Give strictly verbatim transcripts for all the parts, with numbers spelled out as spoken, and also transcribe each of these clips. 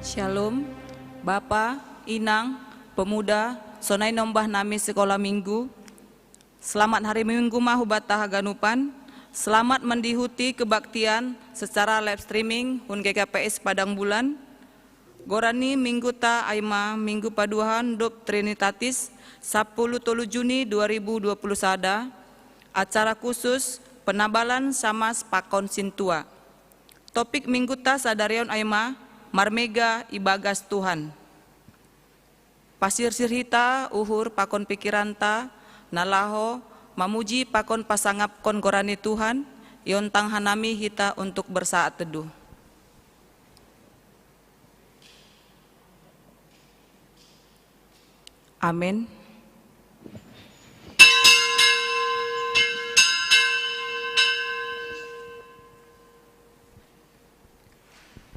Shalom, Bapa, Inang, pemuda, sonai nombah nami sekolah minggu. Selamat hari Minggu ma hubata haganupan. Selamat mendihuti kebaktian secara live streaming hun G K P S Padang Bulan. Gorani minggu ta aima minggu paduahon dob Trinitatis, sapuluh tolu Juni dua ribu dua puluh sada. Acara khusus penabalan samas pakon sintua. Topik minggu ta sadarion aima marmega ibagas Tuhan. Pasirsir hita uhur pakon pikiranta na laho mamuji pakon pasangapkon gorani Tuhan. Iontang hanami hita untuk bersaat teduh. Amin.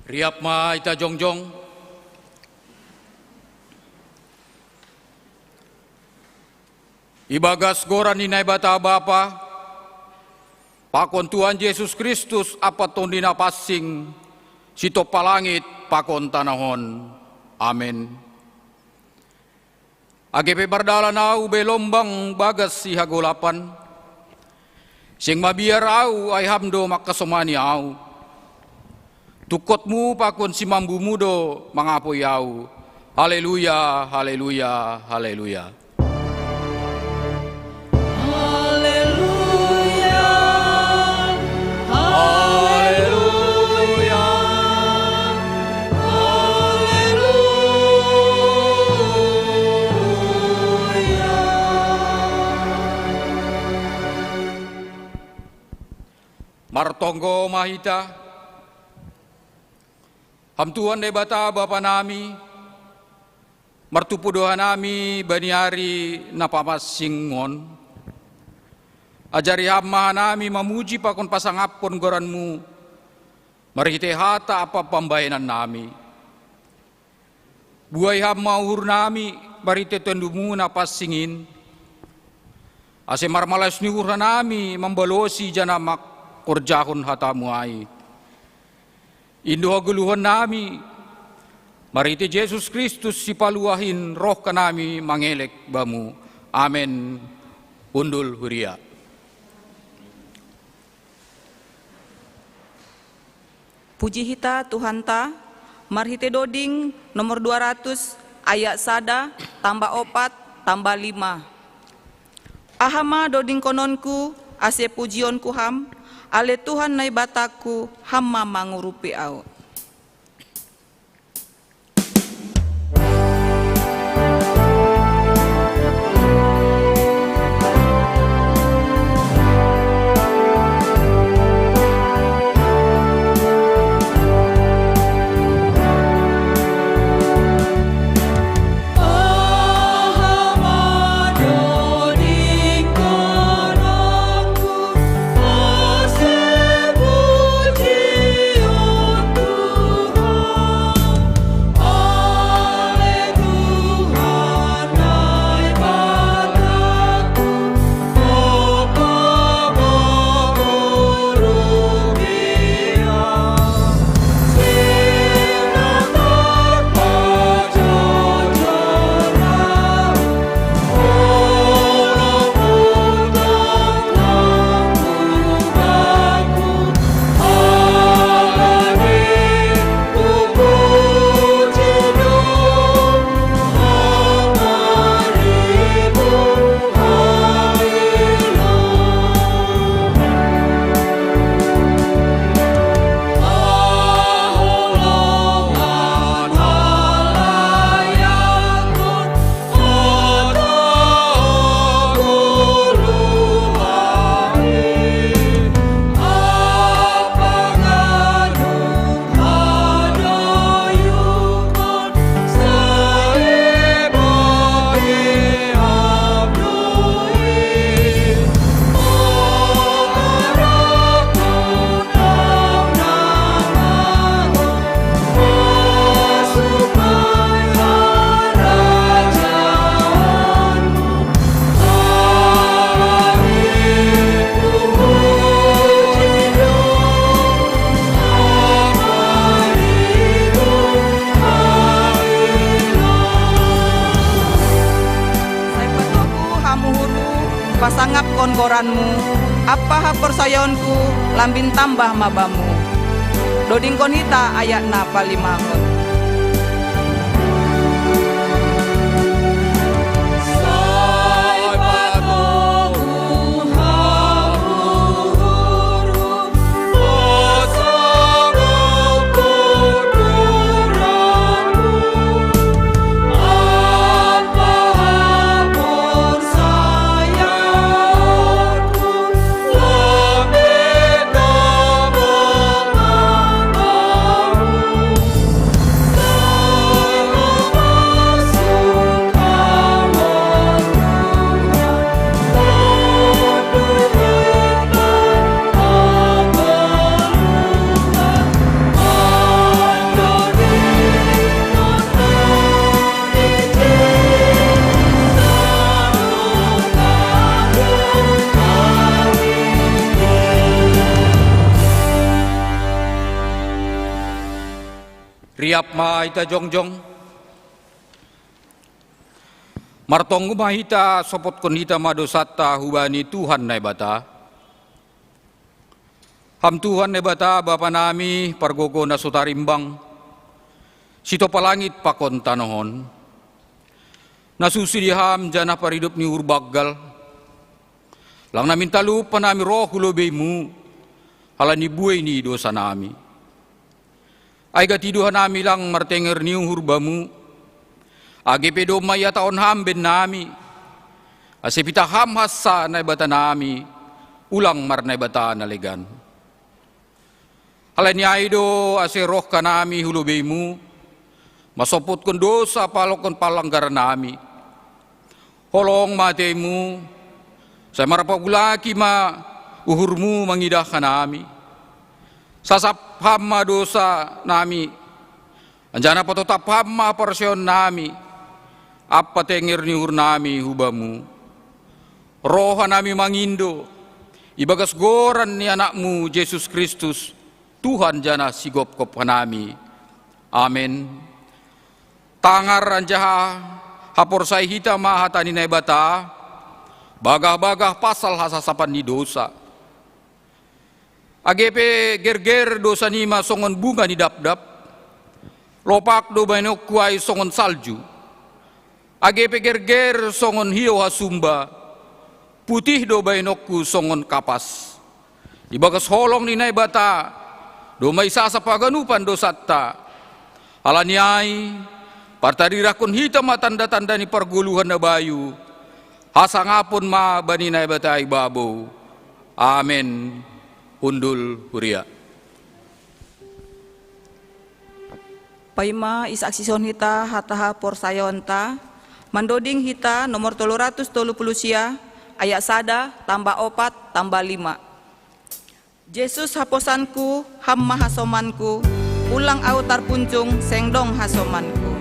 Riap ma ita jongjong. Ibagas goran ni Naibata Bapa, pakon Tuhan Jesus Kristus, ampa Tondi Napansing, sitompa langit pakon tanoh on. Amin. Age pe mardalan ahu belom bang bagas sihagolapan, seng mabiar ahu, ai Ham do mangkasomani ahu. Tungkotmu pakon simambumu do mangapoi ahu. Haleluya, haleluya, haleluya. Haleluya, haleluya, haleluya. Martonggo ma hita. Ham Tuhan Naibata Bapa nami, martumpu do hanami bani ari na pamansing on. Ajari Ham ma hanami mamuji pakon pasangaphon goran-Mu marhitei hata ampa pambahenan nami. Buhai Ham ma uhur nami marhitei Tondimu na pansing in, ase marmalaos ni uhur hanami mambalosi janah mangkorjahon hata-Mu ai. In do hagoluhon nami, marhitei Jesus Kristus Sipaluah in roh hanami mangelek Bamu. Amen. Hundul huria. Puji hita Tuhanta, marhitei doding nomor dua ratus, ayat sada, tambah opat, tambah lima. Aha ma dodingkononku, ase pujionku Ham, ale Tuhan Naibatangku, Ham ma mangurupi ahu. Ampa haporsayaonku lambin tambah ma bamu. Dodingkon hita ayat na palimahon. Riap ma hita jongjong. Martonggo ma hita, sopotkon hita ma dosanta hubani Tuhan Naibata. Ham Tuhan Naibata, Bapa nami, pargogo na so tarimbang, sitopa langit pakon tanoh on, na susi di Ham janah paridop ni uhur banggal, lang namin talup hanami roh hu lobei-Mu, halani buei ni dosa nami. Ai gati do hanami lang martenger ni uhur Bamu, age pe domma ihatahon Ham bennami, ase pitah Ham hansa Naibata nami, ulang marnaibata na legan. Halani ai do ase roh hanami hu lobei-Mu, mansompotkon dosa pahalokkon panlanggaran nami. Holong ma atei-Mu, sai marpangulaki ma uhur-Mu mangidah hanami. Sasap Ham ma dosa nami, anjaha patotap Ham ma haporsayaon nami, ampa tenger ni uhur nami hu Bamu. Roh hanami mangindo, ibagas goran ni Anak-Mu Jesus Kristus, Tuhan janah sigopgop hanami. Amen. Tangar anjaha haporsaya hita ma hata ni Naibata, bagah-bagah pasal hasasapan ni dosa. Age pe gerger dosa nima songon bunga ni dapdap, lopak do bahenonku ai songon salju. Age pe gerger songon hiou hasumba, putih do bahenonku songon kapas. Ibagas holong ni Naibata, domma isasap haganupan dosanta. Halani ai, partaridahkon hita ma tanda-tanda ni pargoluhan na bayu, hasangapon ma bani Naibata ibabou. Amen. Hundul huria. Paima isaksihon hita hata haporsayaonta, mandoding hita nomor tolu ratus tolu puluh sia, ayat sada, tambah opat, tambah lima. Jesus haposanku, Ham ma hasomanku, ulang ahu tarpunjung, seng dong hasomanku.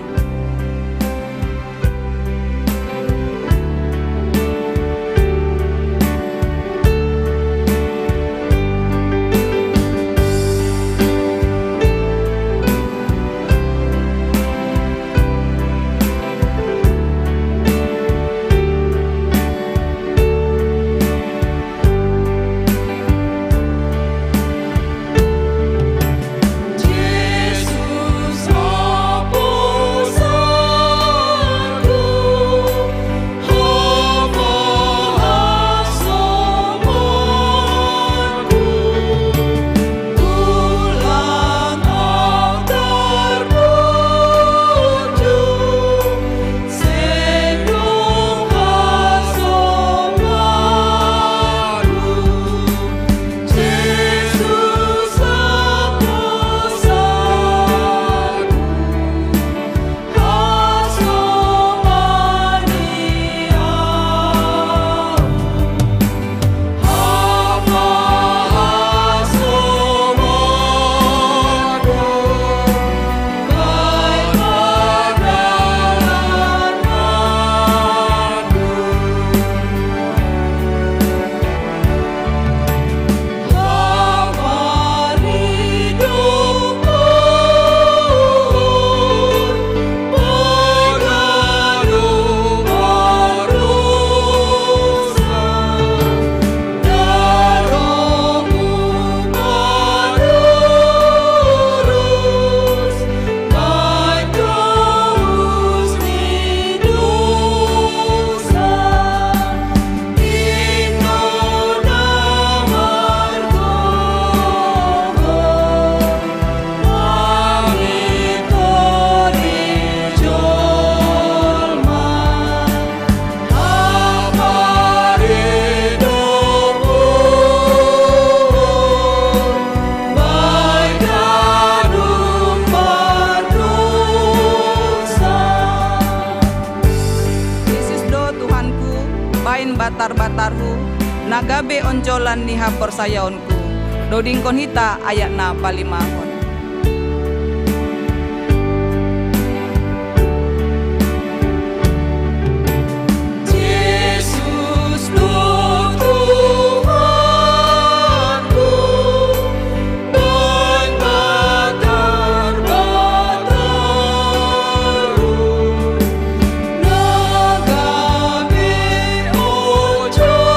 Be onjolan ni haporsayaonku. Dodingkon hita ayat na palimahon. Jesus do Tuhanku, Bapa terbaik, nagabe onjolan.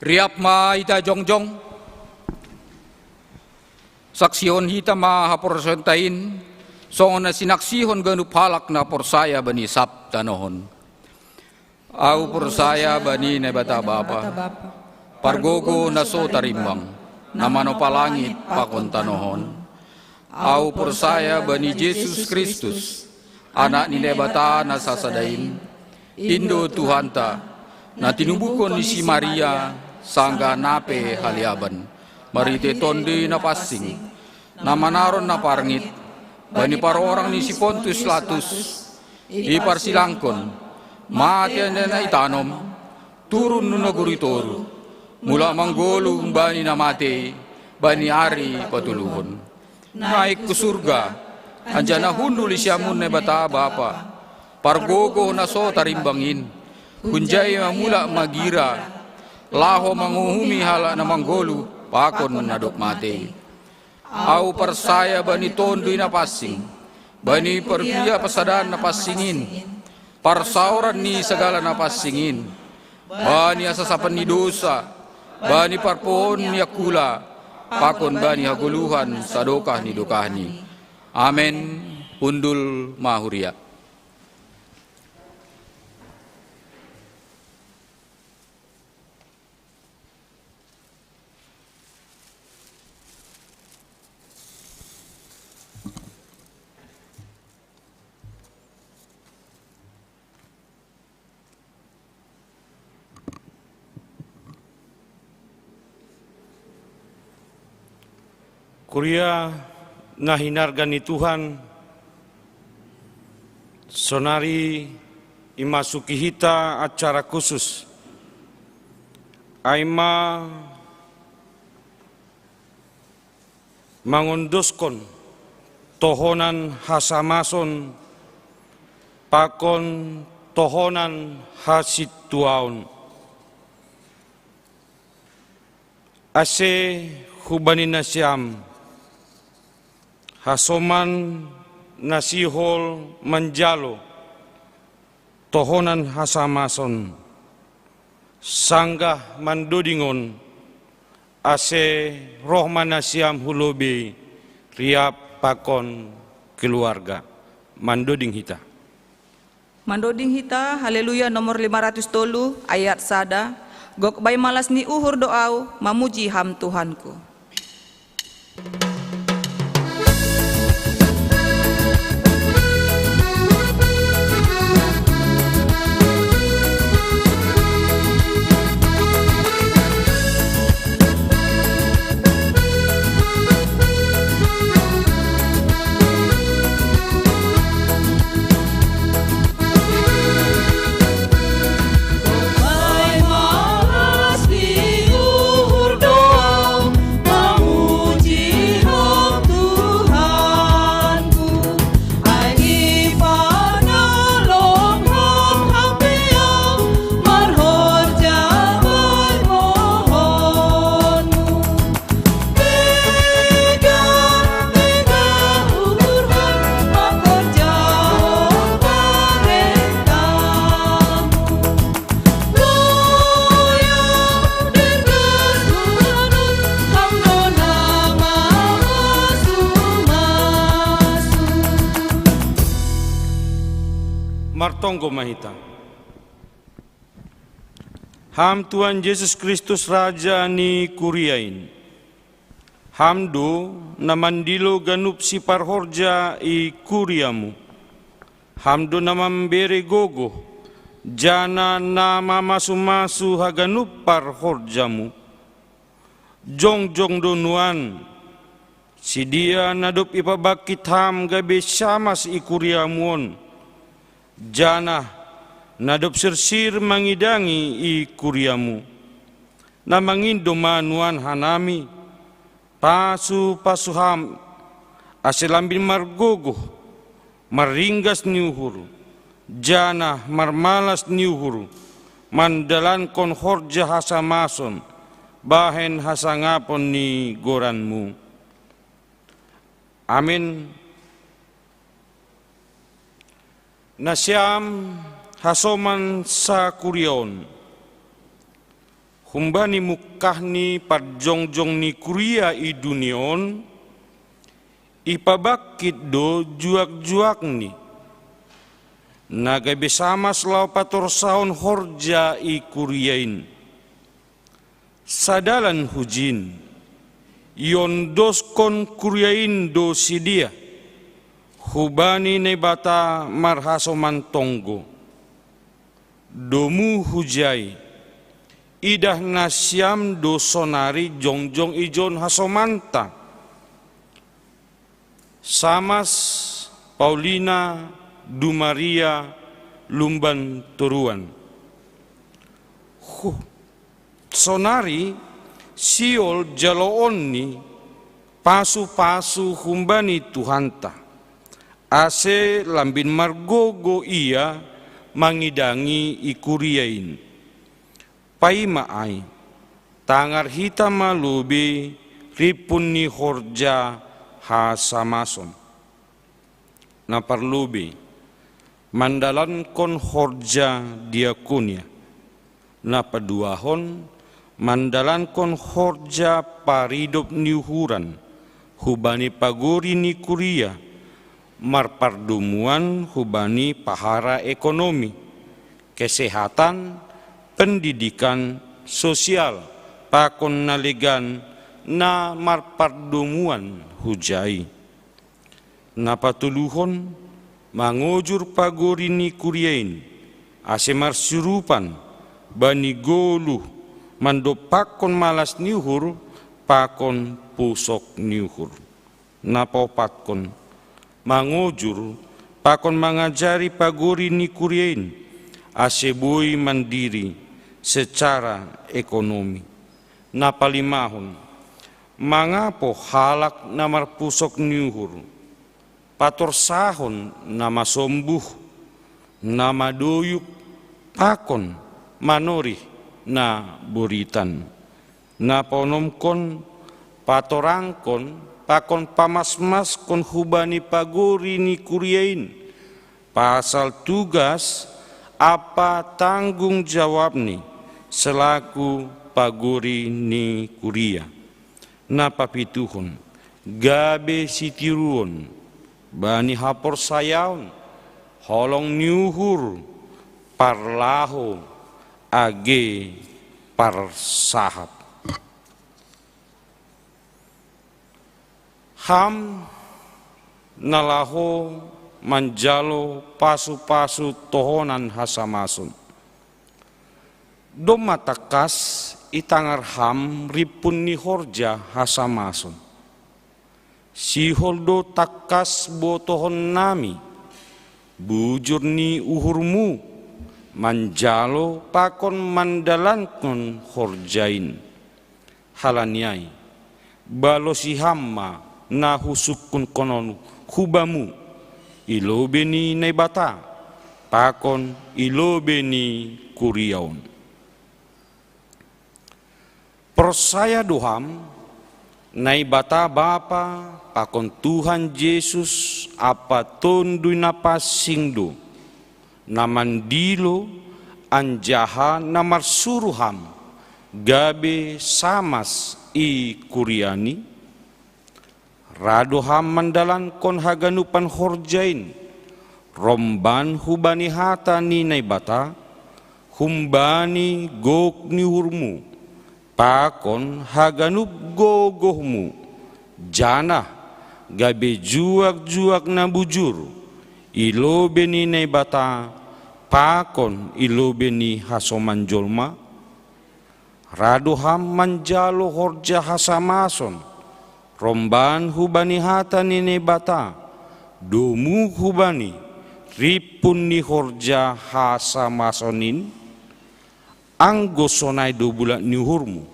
Riap ma hita jongjong. Saksihon hita ma haporsayaonta in, songon na sinaksihon ganup halak na porsaya bani sab tanoh on. Ahu porsaya bani Naibata Bapa, pargogo na so tarimbang, na manopa langit pakon tanoh on. Ahu porsaya bani Jesus Kristus, Anak ni Naibata na sasada in, in do Tuhanta, na tinubuhon ni si Maria, sanggah na pe haleaban, marhitei Tonduy Napansing, na manaron na parngit, bani parorang ni si Pontus Latus, iparsilangkon, mate na itanom, turun tu nagori toruh, mulak manggoluh bani na matei, bani ari patoluhon. Naik hu surga, anjaha na hundul di siamun Naibata Bapa, pargogo na so tarimbang in, hunjai ma mulak magira, laho manguhumi halak na manggoluh, pakon na dob matei. Ahu porsaya bani Tonduy Napansing, bani parhuria parsadaan na pansing in, parsaoran ni sagala na pansing in, bani hasasapan ni dosa, bani parpoon ni angkula, pakon bani hagoluhan sadokah ni dokahni. Amen. Hundul ma huria. Kuria na hinarga ni Tuhan, sonari imasuki hita acara khusus, ai ma mangondoskon tohonan hasamason pakon tohonan hasintuaon. Ase hubani nasiam hasoman na sihol manjalo tohonan hasamason, sanggah mandoding on, ase roh ma nasiam hu lobei, riap pakon keluarga. Mandoding hita. Mandoding hita, Haleluya nomor lima ratus tolu, ayat sada, Gok bahen malas ni uhur do ahu, mamuji Ham Tuhanku. Martonggo ma hita. Ham Tuhan Jesus Kristus, Raja ni kuria in. Ham do na mandilo ganup siparhorja i kuriamu. Ham do na mambere gogo, jana na mamasu-masu haganup parhorjamu. Jongjong do nuan, sidia na dob ipabangkit ham gabe samas i kuriamu on, janah na dob sirsir mangidangi i kuriamu. Na mangindo ma nuan hanami, pasu-pasu ham, ase lambin margogoh, marringgas ni uhur, janah marmalas ni uhur, mandalankon horja hasamason, bahen hasangapon ni goranmu. Amen. Nasiam hasoman sakuria on. Humbani mungkah ni parjongjong ni kuria i dunia on, ipabangkit do juak-juakni. Na gabe samas laho patorsahon horja i kuria in. Sadalan hujin, iondoskon kuria in do sidia, hubani Naibata marhasoman tonggo. Domu hujai, idah nasiam do sonari jongjong ijon hasomanta. Samas, Paulina, Dumaria, Lumban Toruan. Huh. Sonari, sihol jaloonni pasu-pasu humbani Tuhanta, ase lambin margogo ia mangidangi i kuria in. Paima ai, tangar hita ma lobei rimpun ni horja hasamason. Na parlobei, mandalankon horja diakonia. Na paduahon, mandalankon horja paridop ni uhuran, hubani pagori ni kuria, marpardomuan hubani pahara ekonomi, kesehatan, pendidikan, sosial, pakon na legan na marpardomuan hujai. Na patoluhon, mangojur pagori ni kuria in, ase marsiurupan bani goluh mandompakkon malas ni uhur pakon pusok ni uhur. Na paopatkon, mangojur pakon mangajari pagori ni kuria in, ase boi mandiri secara ekonomi. Na palimahon, mangapo halak na marpusok ni uhur, patorsahon na masombuh, na madoyuk, pakon manorih na boritan. Na paonomkon, patorangkon pakon pamasmaskon hubani pagori ni kuria in, pasal tugas ampa tanggung jawabni selaku pagori ni kuria. Na papituhon, gabe sitiruon bani haporsayaon, holong ni uhur, parlaho age parsahap. Ham na laho manjalo pasu-pasu tohonan hasamason. Domma tangkas itangar ham rimpun ni horja hasamason. Sihol do tangkas botohonnami bujur ni uhurmu manjalo pakon mandalankon horja in. Halani ai, balosi ham ma na husungkunkonon hu bamu, i lobei ni Naibata, pakon i lobei ni kuria on. Porsaya do ham, Naibata Bapa pakon Tuhan Jesus ampa Tonduy Napansing do, na mandilo anjaha na marsuru ham, gabe samas i kuriaNi? Ra do ham mandalankon haganupan horja in, Romban hubani hata ni Naibata, humbani gok ni uhurmu, pakon haganup gogohmu, janah gabe juak-juak na bujur, i lobei ni Naibata, pakon i lobei ni hasoman jolma? Ra do ham manjalo horja hasamason, romban hubani hata ni Naibata, domu hubani rimpun ni horja hasamason in? Anggo sonai do bulat ni uhurmu,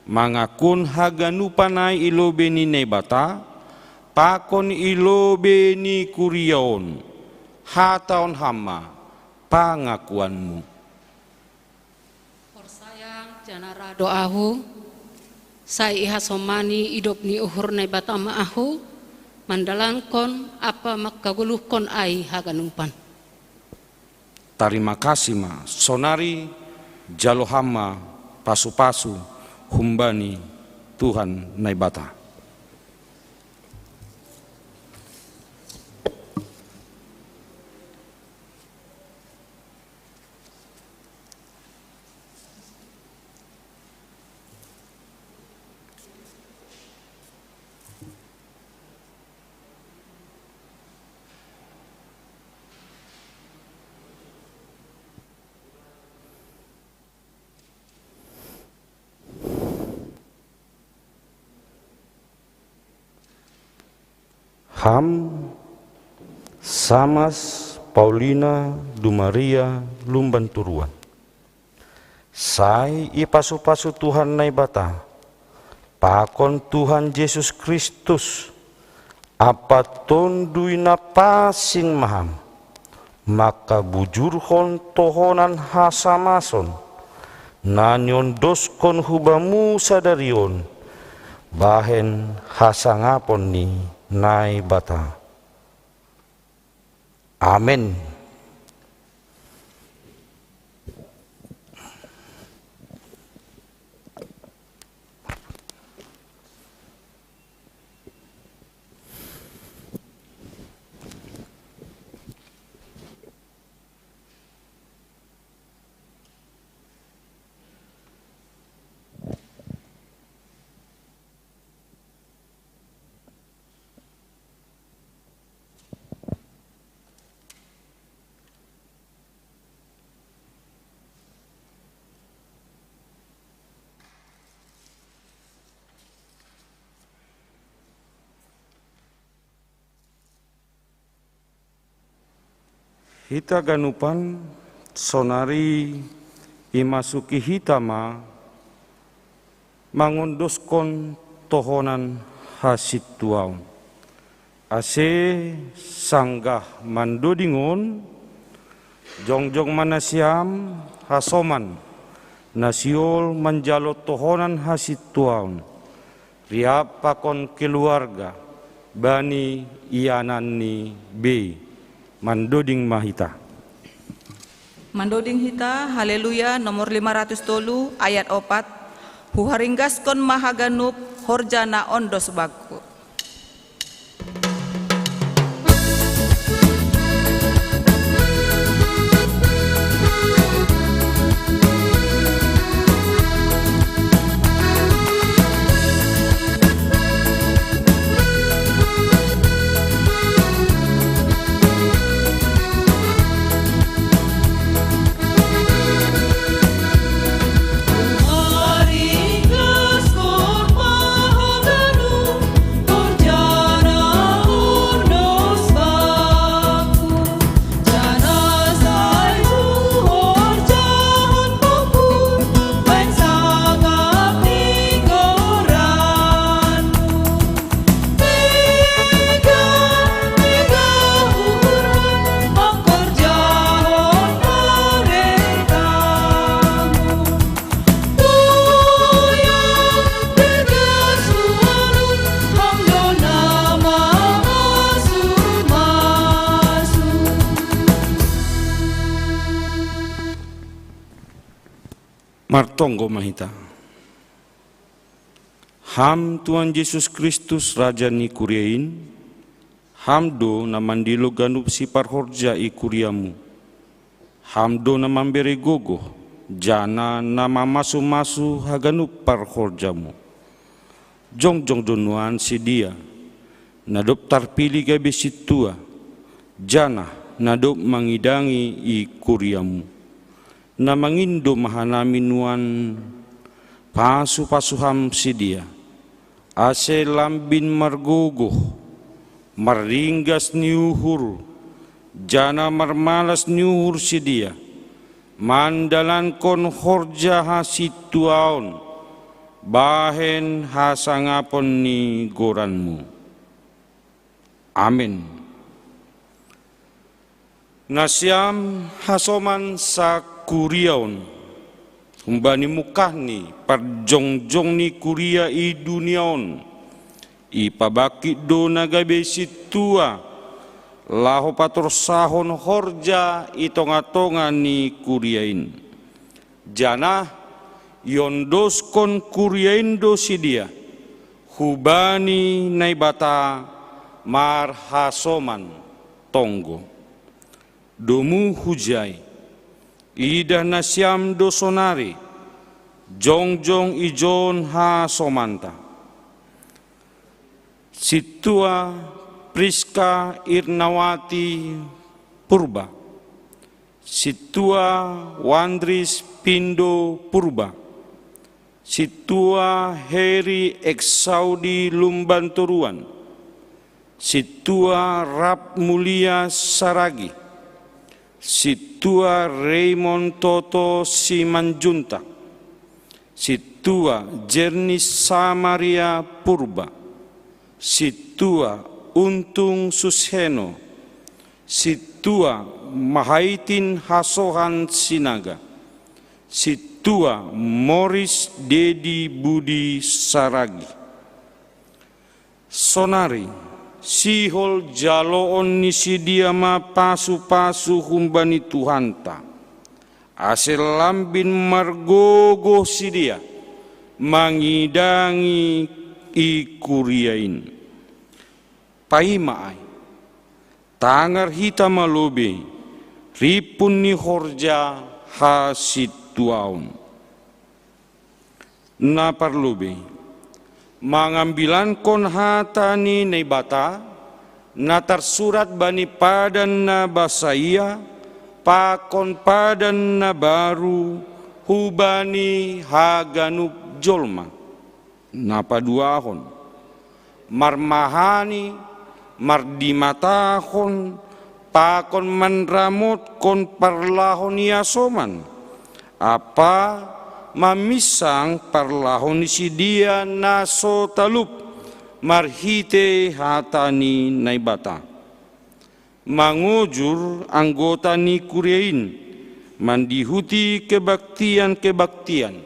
mangakuhon haganupan ai i lobei ni Naibata, pakon i lobei ni kuria on, hatahon ham ma pangakuanmu. Porsaya janah ra do ahu, sai ihasomani idop ni uhur Naibata ma ahu, mandalankon ampa mangkagoluhkon ai haganupan. Tarima kasih ma, sonari jalo ham ma pasu-pasu humbani Tuhan Naibata. Ham, Samas, Paulina, Dumaria, Lumban Turuan. Sai ipasu-pasu Tuhan Naibata, pakon Tuhan Jesus Kristus, ampa Tonduy Napansing ma ham, mangkabujurhon tohonan hasamason, na niondoskon hu bamu sadari on, bahen hasangapon ni Naibata. Amen. Hita ganupan, sonari imasuki hita ma mangondoskon tohonan hasintuaon. Ase sanggah mandoding on, jongjong ma nasiam hasoman na sihol manjalo tohonan hasintuaon, riap pakon keluarga bani iananni bei. Mandoding ma hita. Mandoding hita, Haleluya, nomor lima ratus tolu, ayat opat. Huharinggaskon ma haganup horja na ondos bangku. Martonggo ma hita. Ham Tuhan Jesus Kristus, Raja ni kuria in, Ham do na mandilo ganup siparhorja i kuriamu. Ham do na mambere gogoh, janah na mamasu-masu haganup parhorjamu. Jongjong do nuan sidia, na dob tarpilih gabe sintua, janah na dob mangidangi i kuriamu. Na mangindo ma hanami nuan, pasu-pasu ham sidia, ase lambin margogoh, marringgas ni uhur, janah marmalas ni uhur sidia, mandalankon horja hasintuaon, bahen hasangapon ni goranmu. Amen. Nasiam hasoman sakuriaon, humbani mungkahni parjongjong ni kuria i dunia on, ipabangkit do na gabe sintua, laho patorsahon horja i tongah-tongah ni kuria in. Janah iondoskon kuria in do sidia, hubani Naibata marhasoman tonggo. Domu hujai, idah nasiam do sonari, jongjong ijon hasomanta. Sintua Priska Irnawati Purba, Sintua Wandris Pindo Purba, Sintua Heri Eksaudi Lumban Toruan, Sintua Rap Mulia Saragi, Sintua Raymond Toto Simanjuntak, Sintua Jernis Samaria Purba, Sintua Untung Susheno, Sintua Mahaitin Hasohan Sinaga, Sintua Moris Dedi Budi Saragi. Sonari, sihol jaloon ni sidia ma pasu-pasu humbani Tuhanta, ase lambin margogoh sidia mangidangi i kuria in. Paima ai, tangar hita ma lobei rimpun ni horja hasintuaon. Na parlobei, mangambilankon hata ni Naibata, na tarsurat bani padan na basaia, pakon padan na baru, hubani haganup jolma. Na paduahon, marmahani, mardimatahon, pakon manramotkon parlahou ni hasoman, ampa maminsang parlahou ni sidia na so talup marhitei hata ni Naibata. Mangojur anggota ni kuria in, mandihuti kebaktian-kebaktian,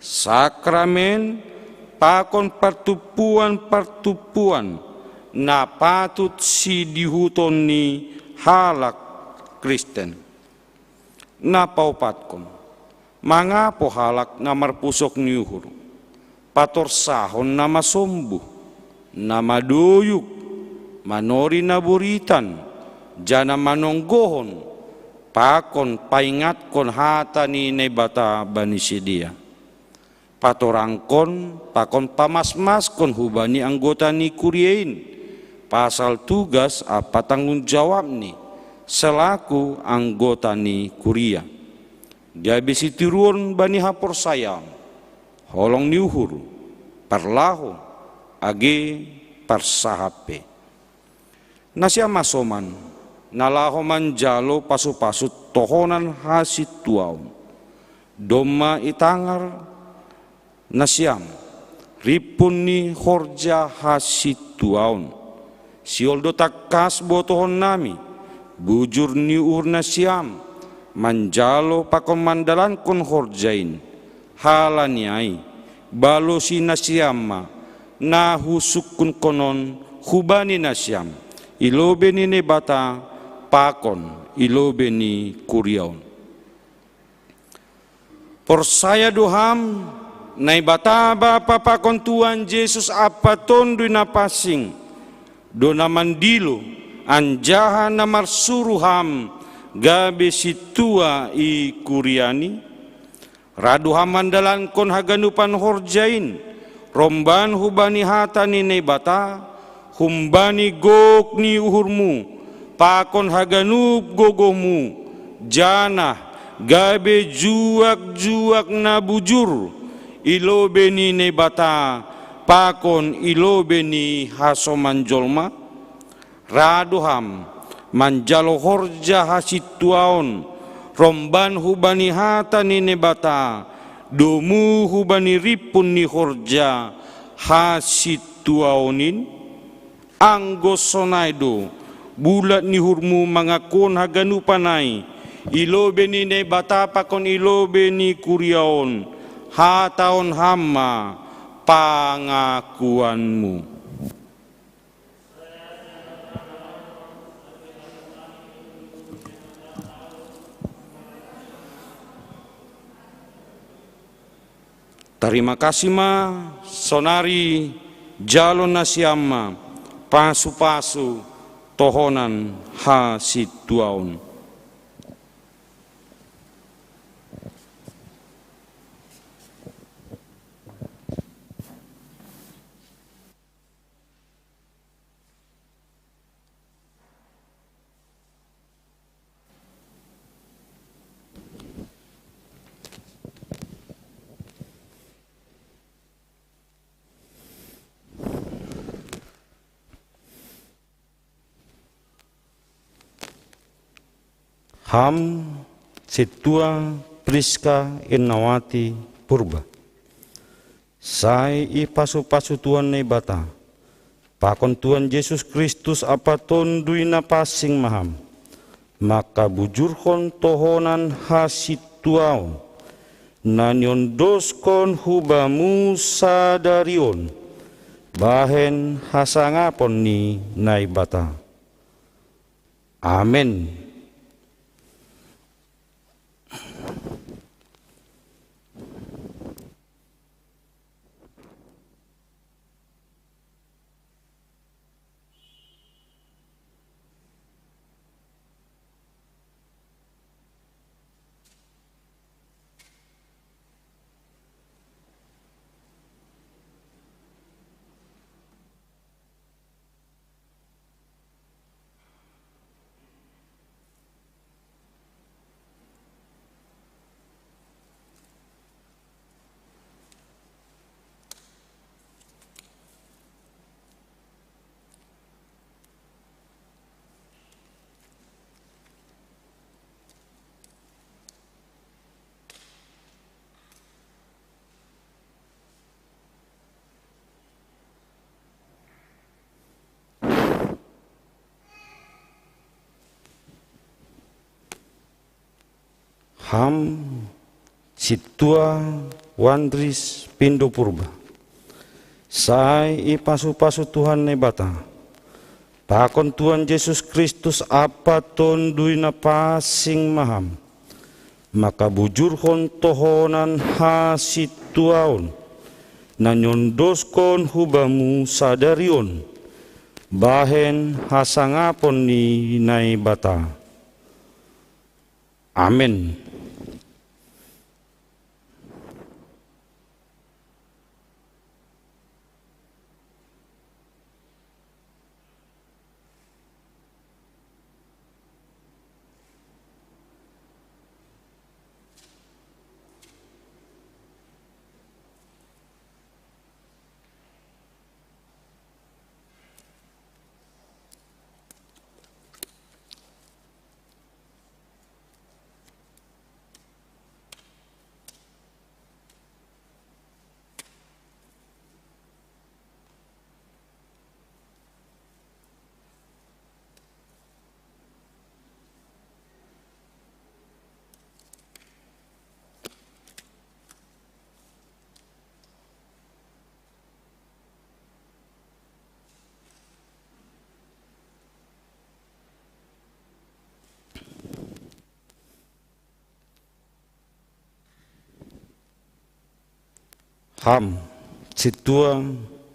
sakramen, pakon partumpuan-partumpuan, na patut sidihuton ni halak Kristen. Na paopatkon, mangapo halak na marpusok ni uhur, patorsahon na masombuh, na madoyuk, manori na boritan, janah manonggohon, pakon paingatkon hata ni Naibata bani sidea. Patorangkon pakon pamasmaskon hubani anggota ni kuria in, pasal tugas ampa tanggung jawabni selaku anggota ni kuria. Gabe sitiruon bani haporsayaon, holong ni uhur, parlahou, age parsahap pe. Nasiam hasoman, na laho manjalo pasu-pasu tohonan hasintuaon. Domma itangar nasiam rimpun ni horja hasintuaon. Sihol do tangkas botohonnami bujur ni uhur nasiam manjalo pakon mandalankon horja in. Halani ai, balosi nasiam ma na husungkunkonon hubani nasiam, i lobei ni Naibata pakon i lobei ni kuria on. Porsaya do ham, Naibata Bapa pakon Tuhan Jesus ampa Tonduy Napansing, do na mandilo, anjaha na marsuru ham gabe sintua i kuriani? Ra do ham mandalankon haganupan horja in, romban hubani hata ni Naibata, humbani gok ni uhurmu, pakon haganup gogomu, janah gabe juak-juak na bujur i lobei ni Naibata pakon i lobei ni hasoman jolma? Ra do ham manjalo horja hasintuaon, romban hubani hata ni Naibata, domu hubani rimpun ni horja hasintuaon in? Anggo sonai do, bulat ni uhurmu mangakuon haganupan ai, i lobei ni Naibata pakon i lobei ni kuria on, hatahon ham ma pangakuanmu. Tarima kasih ma, sonari jalo nasiam ma pasu-pasu tohonan hasintuaon. Ham sintua Priska Ernawati Purba, sai ipasu-pasu Tuhan Naibata pakon Tuhan Jesus Kristus ampa Tonduy Napansing ma ham, mangkabujurhon tohonan hasintuaon, na niondoskon hu bamu sadari on, bahen hasangapon ni Naibata. Amen. Ham sintua Wandris Pindo Purba, sai ipasu-pasu Tuhan Naibata pakon Tuhan Jesus Kristus ampa Tonduy Napansing ma ham, mangkabujurhon tohonan hasintuaon, na niondoskon hu bamu sadari on, bahen hasangapon ni Naibata. Amen. Ham sintua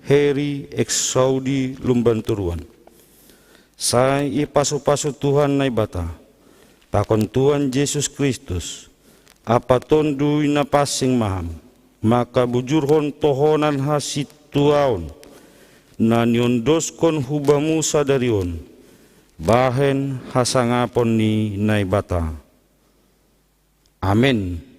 Heri Exaudi Lumbantoruan, Sai ipasu-pasu Tuhan Naibata, pakon Tuhan Jesus Kristus, ampa Tonduy Napansing ma ham, mangkabujurhon tohonan hasintuaon, na niondoskon hu bamu sadari on, bahen hasangapon ni Naibata. Amen.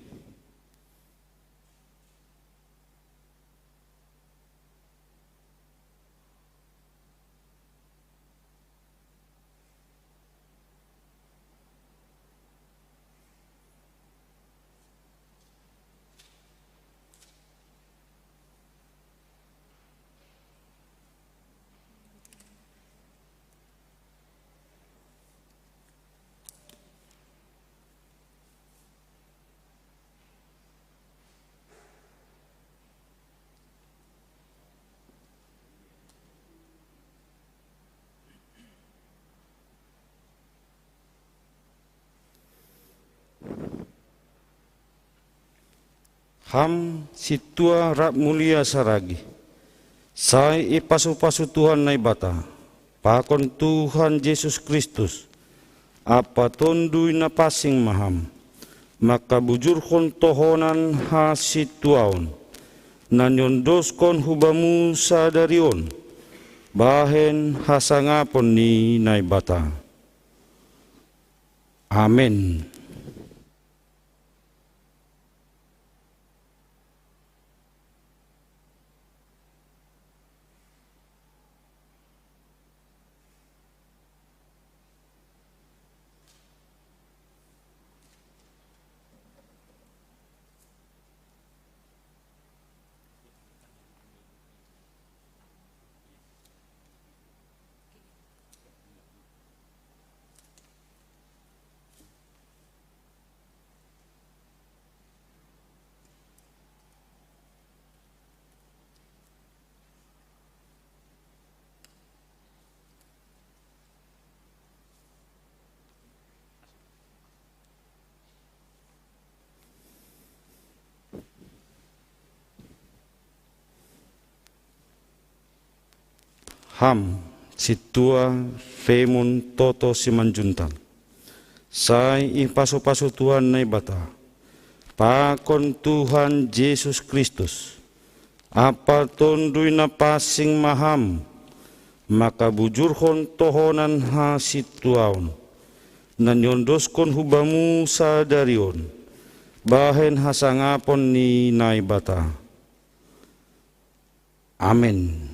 Ham sintua rap mulia saragi, sai ipasu-pasu Tuhan Naibata, pakon Tuhan Jesus Kristus, ampa Tonduy Napansing ma ham, mangkabujurhon tohonan hasintuaon, na niondoskon hu bamu sadari on, bahen hasangapon ni Naibata. Amen. Ham, sintua Filemon Toto Simanjuntak, sai ipasu-pasu Tuhan Naibata, pakon Tuhan Jesus Kristus, ampa Tonduy Napansing ma ham, mangkabujurhon tohonan hasintuaon, na niondoskon hu bamu sadari on, bahen hasangapon ni Naibata. Amen.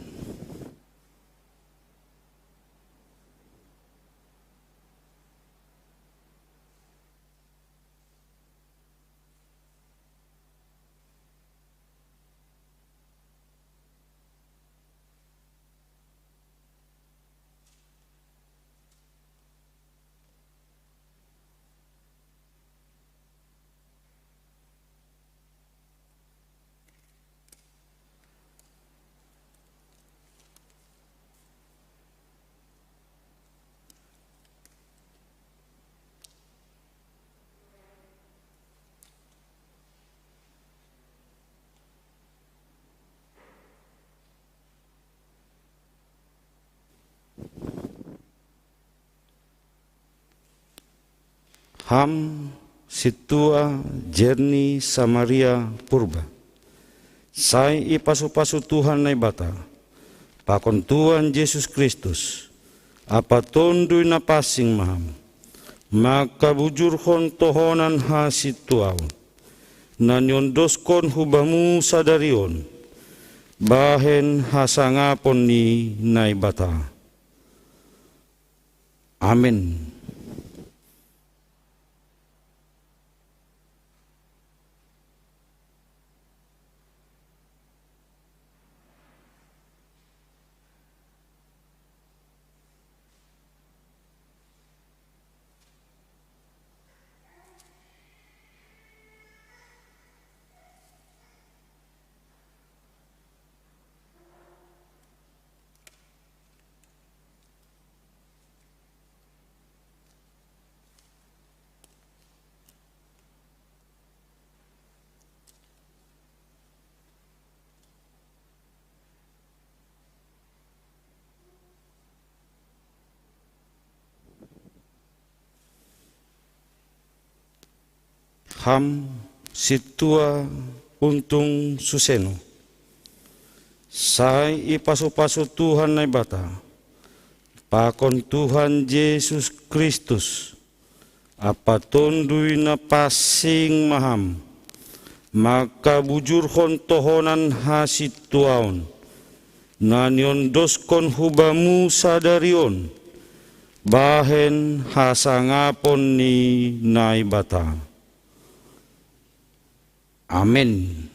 Ham, sintua Jerni Samaria Purba, sai ipasu-pasu Tuhan Naibata, pakon Tuhan Jesus Kristus, ampa Tonduy Napansing ma ham, mangkabujurhon tohonan hasintuaon, na niondoskon hu bamu sadari on, bahen hasangapon ni Naibata. Amen. Ham sintua untung suseno. Sai ipasu-pasu Tuhan Naibata, pakon Tuhan Jesus Kristus, ampa Tonduy Napansing ma ham, mangkabujurhon tohonan hasintuaon, na niondoskon hu bamu sadari on, bahen hasangapon ni Naibata. Amen.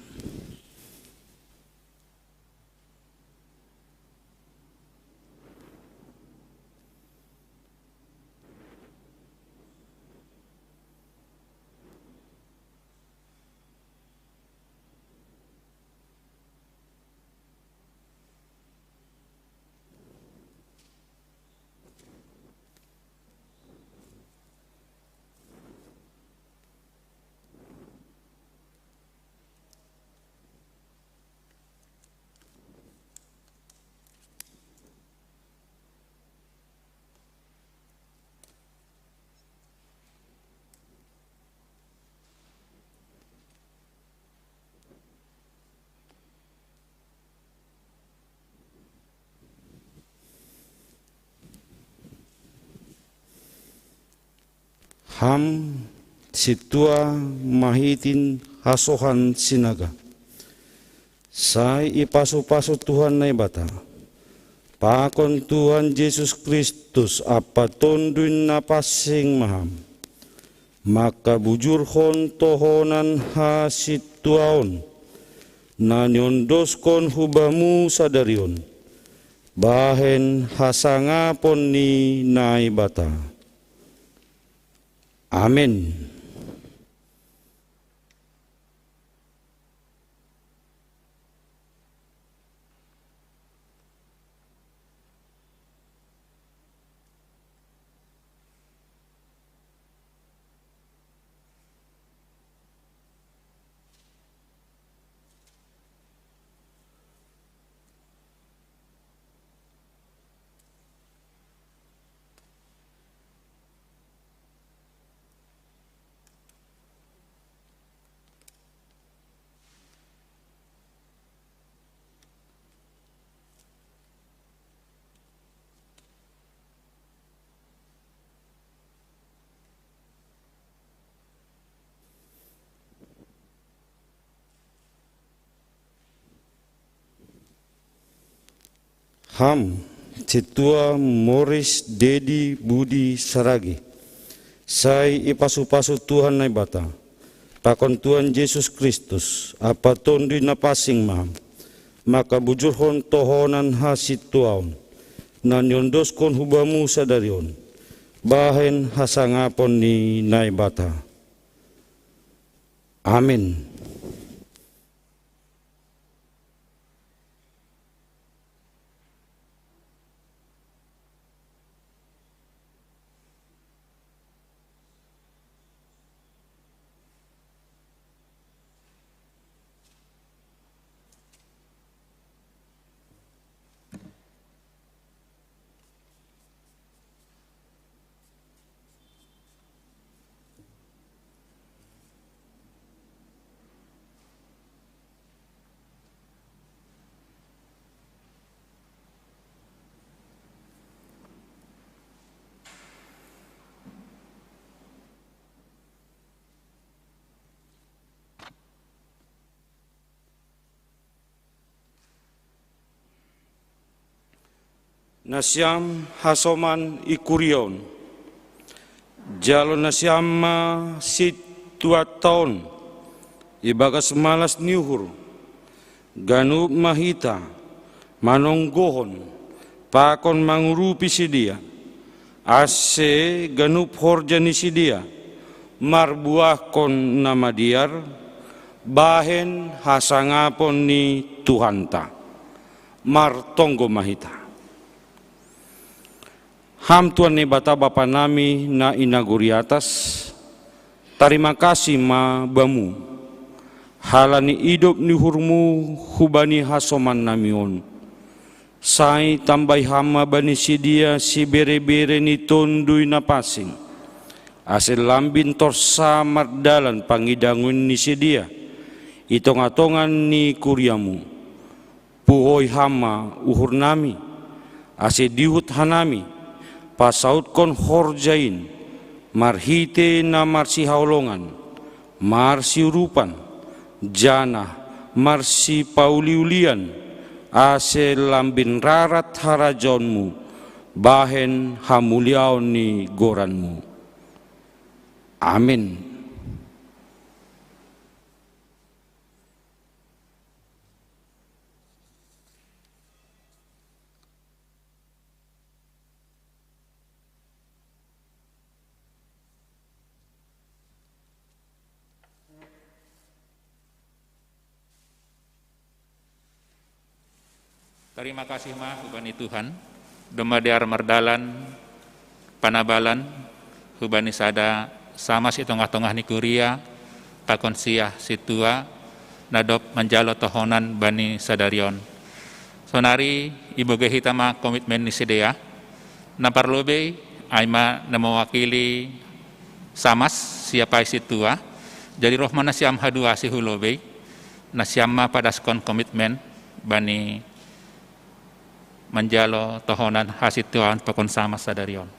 Ham sintua mahitin hasohan sinaga. Sai ipasu-pasu Tuhan Naibata, pakon Tuhan Jesus Kristus ampa Tonduy Napansing ma ham, mangkabujurhon tohonan hasintuaon, na niondoskon hu bamu sadari on, bahen hasangapon ni Naibata. Amen. Ham sintua Moris Dedi Budi Saragi, sai ipasu-pasu Tuhan Naibata, pakon Tuhan Jesus Kristus ampa Tonduy Napansing ma ham, mangkabujurhon tohonan hasintuaon, na niondoskon hu bamu sadari on, bahen hasangapon ni Naibata. Amen. Nasiam hasoman i kuria on, jalo nasiam ma situanta on ibagas malas ni uhur, ganup ma hita manonggohon pakon mangurupi sidea, ase ganup horja ni sidea marbuahkon na madear, bahen hasangapon ni Tuhanta. Martonggo ma hita. Ham Tuhan Naibata Bapa nami na i nagori atas, tarima kasih ma Bamu, halani idop ni uhurMu hubani hasoman nami on. Sai tambai Ham ma bani sidea siberebere ni Tonduy Napansing, Ase lambin torsa mardalan pangidangon ni sidea i tonga-tonga ni kuriamu. Puhoi hama uhur nami, ase dihut hanami, pasautkon horja in, marhite na marsihaholongan, marsiurupan, janah marsipauliulian, ase lambin rarat harajaonmu, bahen hamuliaon ni goranmu. Amin. Tarima kasih ma hubani Tuhan, domma dear mardalan panabalan hubani sada sama si tongah-tongah ni kuria, pakon siah sintua, na dob manjalo tohonan bani sadarion. Sonari ibogei hita ma komitmen ni sidea, na parlobei ai ma na mewakili samas siapai sintua, jadi roh ma nasiam haduasi hu lobei, nasiam ma padaskon komitmen bani manjalo tohonan hasintuaon pakon sama sadarion.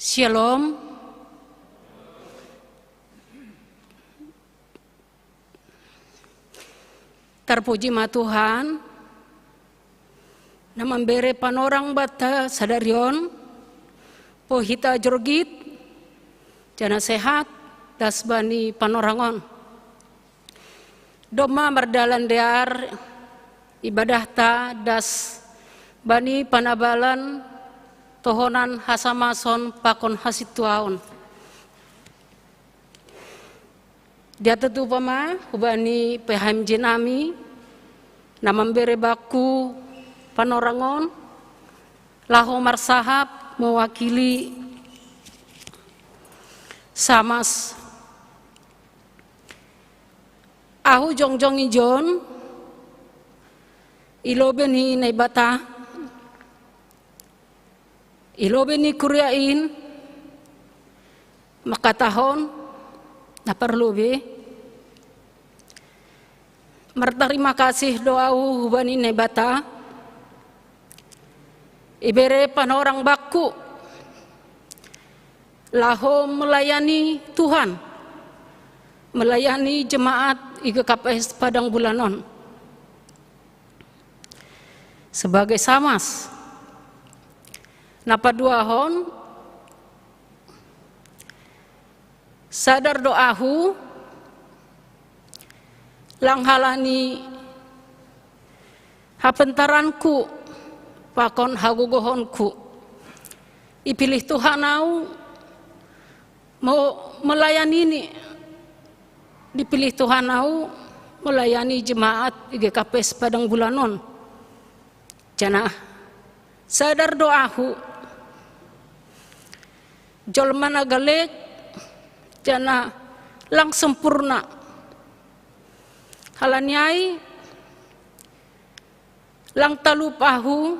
Shalom. Tarpuji ma Tuhan, na mambere panorang banta sadarion, pohita jorgit, jana sehat, das bani panorangon. Domma mardalan dear ibadahta das bani panabalan tohonan hasamason pakon hasintuaon. Dia tetupa ma hubani P H M J nami, na mambere bakku panorangon, laho marsahap mewakili samas. Ahu jongjong ijon, i lobei ni Naibata, i lobei ni kuria in, mangkatahon, na parlobei, martarima kasih do ahu hubani Naibata, ibere panorang bakku, laho melayani Tuhan, melayani jemaat i G K P S Padang Bulanon. Sebagai samas. Na paduahon, sadar do ahu, lang halani hapentaranku, pakon hagogohonku. Ipilih Tuhan ahu, mo-, melayani ni, dipilih Tuhan ahu, melayani jemaat i G K P S Padang Bulanon. Janah, sadar do ahu, jolma na galek, janah lang sempurna. Halani ai, lang talup ahu,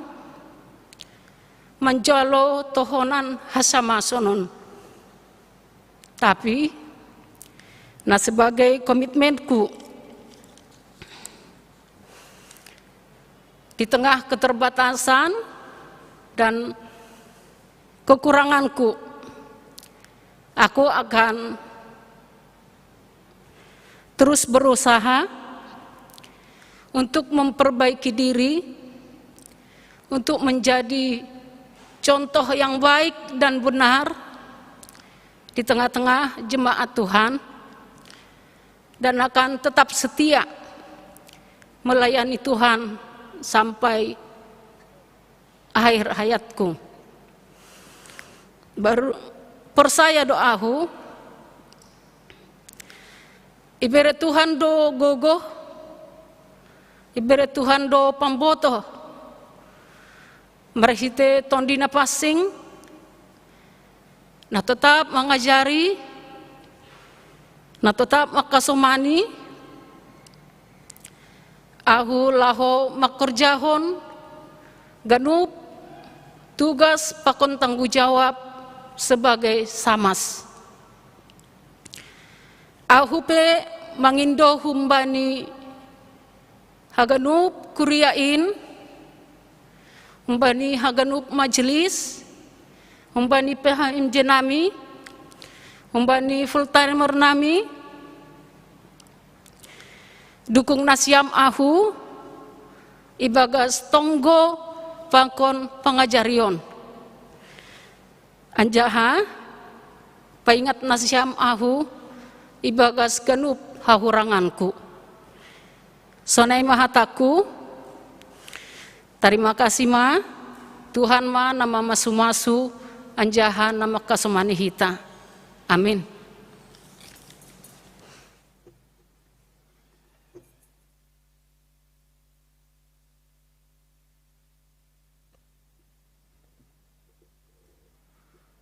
manjalo tohonan hasamasonon. Tapi, na sebagai komitmenku, di tengah keterbatasan dan kekuranganku, aku akan terus berusaha untuk memperbaiki diri, untuk menjadi contoh yang baik dan benar di tengah-tengah jemaat Tuhan, dan akan tetap setia melayani Tuhan sampai akhir hayatku. Baru persaya do ahu, ibere Tuhan do gogoh, ibere Tuhan do pambotoh, marhite Tondi Na Pansing, na totap mangajari, na totap mangkasomani, Ahu laho makorjahon ganup tugas pakon tanggung jawab sebagai samas. Ahu pe mangindo humbani haganup kuria in, humbani haganup majelis, humbani P H M J nami, humbani full timer nami, dukung nasiam ahu ibagas tonggo pakon pangajarion. Anjaha paingat nasiam ahu ibagas ganup hahuranganku. Sonai ma hataku, tarima kasih ma, Tuhan ma na mamasu-masu, anjaha na makasomani hita. Amin.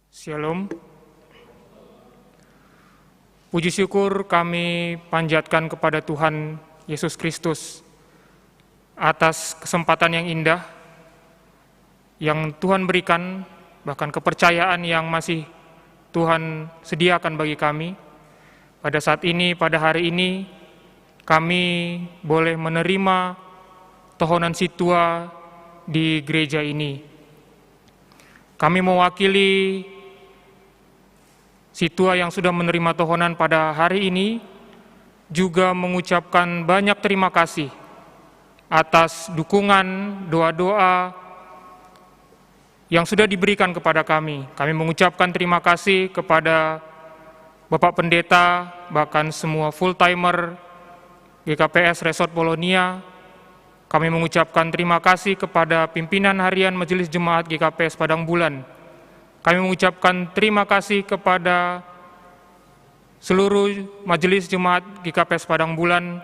Shalom. Puji syukur kami panjatkan kepada Tuhan Yesus Kristus atas kesempatan yang indah yang Tuhan berikan, bahkan kepercayaan yang masih Tuhan sediakan bagi kami. Pada saat ini, pada hari ini, kami boleh menerima tohonan situa di gereja ini. Kami mewakili situa yang sudah menerima tohonan pada hari ini juga mengucapkan banyak terima kasih atas dukungan, doa-doa yang sudah diberikan kepada kami. Kami mengucapkan terima kasih kepada Bapak Pendeta, bahkan semua full timer G K P S Resort Polonia. Kami mengucapkan terima kasih kepada pimpinan harian Majelis Jemaat G K P S Padang Bulan. Kami mengucapkan terima kasih kepada seluruh Majelis Jemaat G K P S Padang Bulan,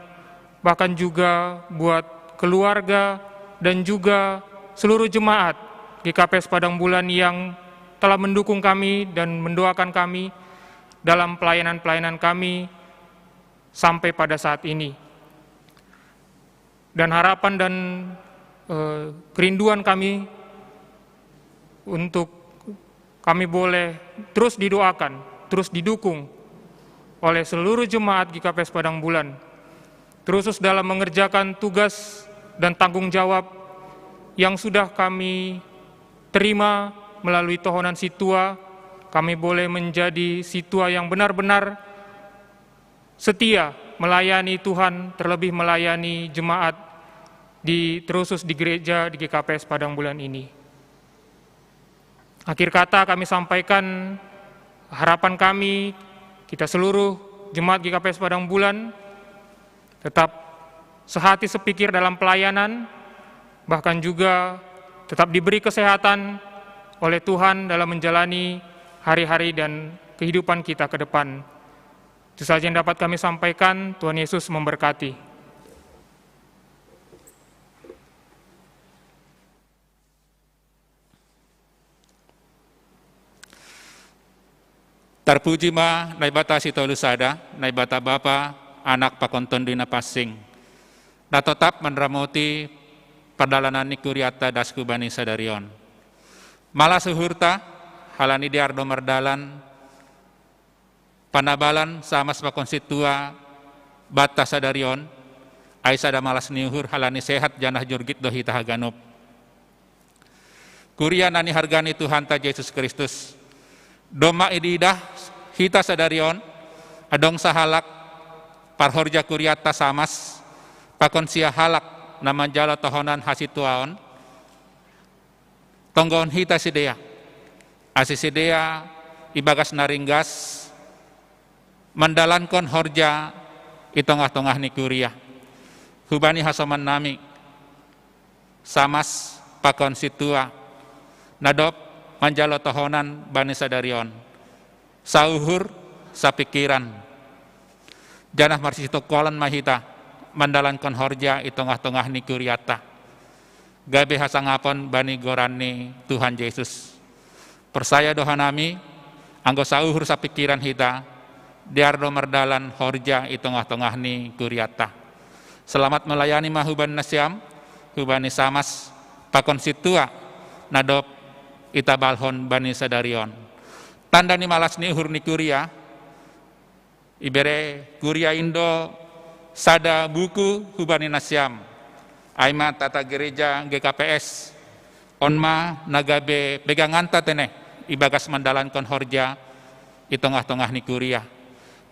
bahkan juga buat keluarga dan juga seluruh jemaat G K P S Padang Bulan yang telah mendukung kami dan mendoakan kami dalam pelayanan-pelayanan kami sampai pada saat ini. Dan harapan dan, eh, kerinduan kami untuk kami boleh terus didoakan, terus didukung oleh seluruh jemaat G K P S Padang Bulan, terus dalam mengerjakan tugas dan tanggung jawab yang sudah kami terima melalui tohonan situa, kami boleh menjadi situa yang benar-benar setia melayani Tuhan, terlebih melayani jemaat di, terusus di gereja di G K P S Padang Bulan ini. Akhir kata kami sampaikan harapan kami, kita seluruh jemaat G K P S Padang Bulan tetap sehati sepikir dalam pelayanan, bahkan juga tetap diberi kesehatan oleh Tuhan dalam menjalani hari-hari dan kehidupan kita ke depan. Itu saja yang dapat kami sampaikan. Tuhan Yesus memberkati. Tarpuji ma Naibata sitolu sada, Naibata Bapa, Anak pakon Tondi Napansing, na totap manramoti pardalanan ni kuriatta das hubani sadari on. Malas uhurta, halani dear do mardalan panabalan samas pakon situa banta sadari on, ai sada malas ni uhur halani sehat janah jurgit do hita haganup. Kuria na nihargani Tuhanta Jesus Kristus, domma ididah hita sadari on, adong sahalak parhorja kuriatta samas pakon sia halak na manjalo tohonan hasituaon, tonggoon hita sidea, ase sidea ibagas na ringgas mandalankon horja i tongah-tongah ni kuria. Hubani hasoman nami, samas pakon situa na dob manjalo tohonan bani sadari on, sauhur, sapingkiran, janah marsitongkolan ma hita mandalankon horja i tongah-tongah ni kuriatta, gabe hasangapon bani goran ni Tuhan Jesus. Porsaya do hanami, anggo sauhur sapingkiran hita, dear do mardalan horja i tongah-tongah ni kuriatta. Selamat melayani ma hubani nasiam, hubani samas, pakon sintua, na dob itabalhon bani sadari on. Tanda ni malas ni uhur ni kuria, ibere kuria in do sada buku hubani nasiam, ai ma Tata Gereja G K P S, on ma na gabe peganganta tene ibagas mandalankon horja i tongah-tongah ni kuria.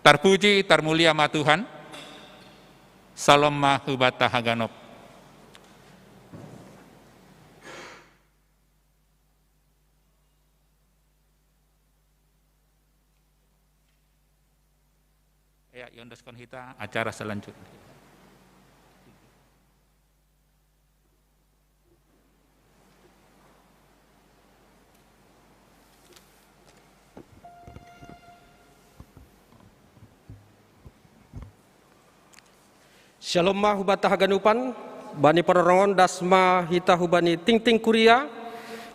Tarpuji, tarmulia ma Tuhan. Salom ma hubata haganup. Ya, iondoskon hita acara selanjutnya. Shalom ma hubata haganupan, bani panorongon das ma hita hubani tingting kuria,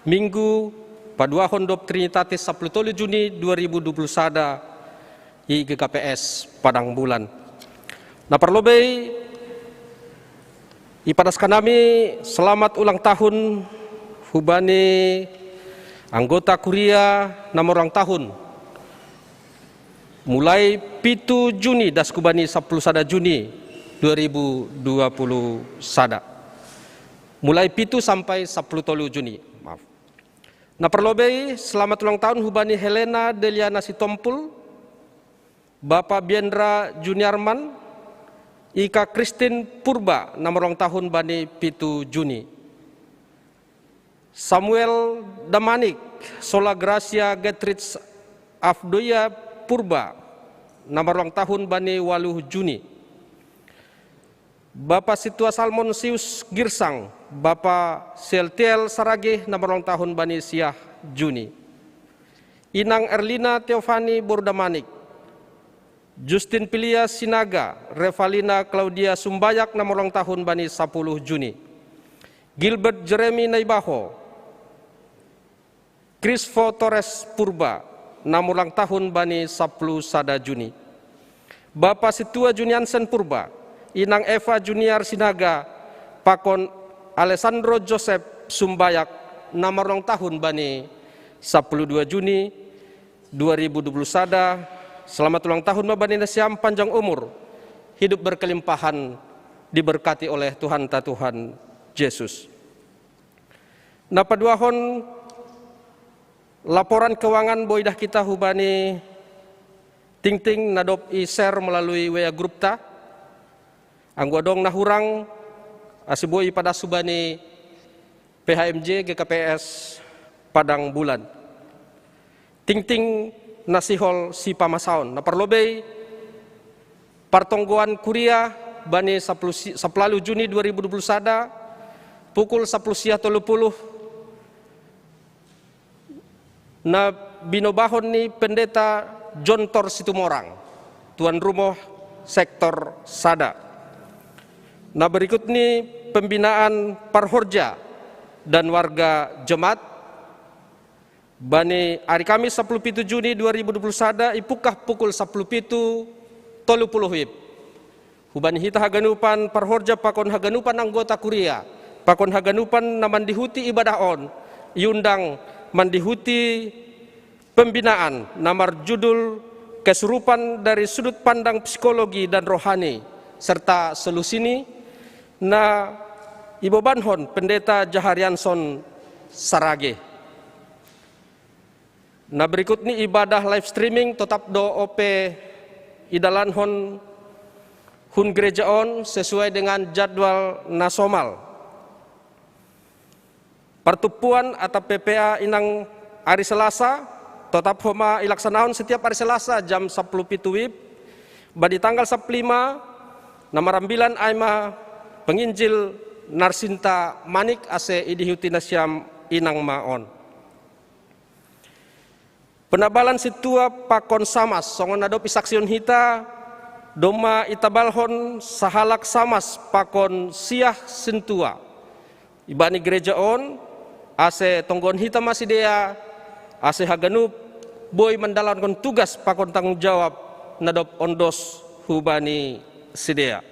Minggu paduahon dob Trinitatis sapuluh tolu Juni dua ribu dua puluh sada i G K P S Padang Bulan. Na parlobei, ipadaskan nami selamat ulang tahun hubani anggota kuria na marulang tahun. Mulai pitu Juni das hubani sapuluh sada Juni dua ribu dua puluh sada. Mulai pitu sampai sapuluh tolu Juni. Maaf. Na parlobei, selamat ulang tahun hubani Helena Deliana Sitompul, Bapa Biendra Juniarman, Ika Christine Purba na marulang tahun bani pitu Juni. Samuel Damanik, Sola Gracia Getrit Afdoya Purba na marulang tahun bani waluh Juni. Bapa sintua Salmon Sius Girsang, Bapa Seltiel Saragih na marulang tahun bani siah Juni. Inang Erlina Teofani Boru Damanik, Justin Pilia Sinaga, Revalina Claudia Sumbayak na marulang tahun bani sapuluh Juni. Gilbert Jeremy Naibaho, Crisfo Torres Purba na marulang tahun bani sapuluh sada Juni. Bapa sintua Juniansen Purba, Inang Eva Juniar Sinaga, pakon Alessandro Joseph Sumbayak na marulang tahun bani sapuluh dua Juni dua ribu dua puluh sada. Selamat ulang tahun ma bani nasiam, panjang umur, hidup berkelimpahan, diberkati oleh Tuhanta Tuhan Jesus. Na paduahon, laporan keuangan boi dah hita hubani tingting na dob i-share melalui W A grupta. Anggo adong na hurang, ase boi ipadas hubani P H M J G K P S Padang Bulan. Tingting na sihol sipamasaon. Na parlobei, partonggoan kuria bani sapuluh si-, sapuluh Juni dua ribu dua puluh sada, pukul sapuluh siah tolu puluh, na binobahon ni Pendeta Jontor Situmorang, tuan rumoh sektor sada. Na berikut ni pembinaan parhorja dan warga jemaat. Bani ari Kamis sapuluh pitu Juni dua ribu dua puluh sada, ipungkah pukul sapuluh pitu tolu puluh W I B. Hubani hita haganupan parhorja pakon haganupan anggota kuria, pakon haganupan na mandihuti ibadah on, iundang mandihuti pembinaan na marjudul Kesurupan dari Sudut Pandang Psikologi dan Rohani serta Solusini, na ibobanhon Pendeta Jaharianson Saragih. Na berikut ni ibadah live streaming totap do ope idalankon hun gereja on sesuai dengan jadwal na somal. Partumpuan atap P P A inang ari Selasa, totap homa ilaksanahon setiap ari Selasa jam sapuluh pitu W I B, bani tanggal sapuluh lima, na marambilan ai ma penginjil Narsinta Manik ase idihuti nasiam inang ma on. Penabalan sintua pakon samas, songon na dob isaksihon hita, domma itabalhon sahalak samas pakon siah sintua. Ibani gereja on, ase tonggohon hita ma sidea, ase haganup boi mandalankon tugas pakon tanggung jawab na dob ondos hubani sidea.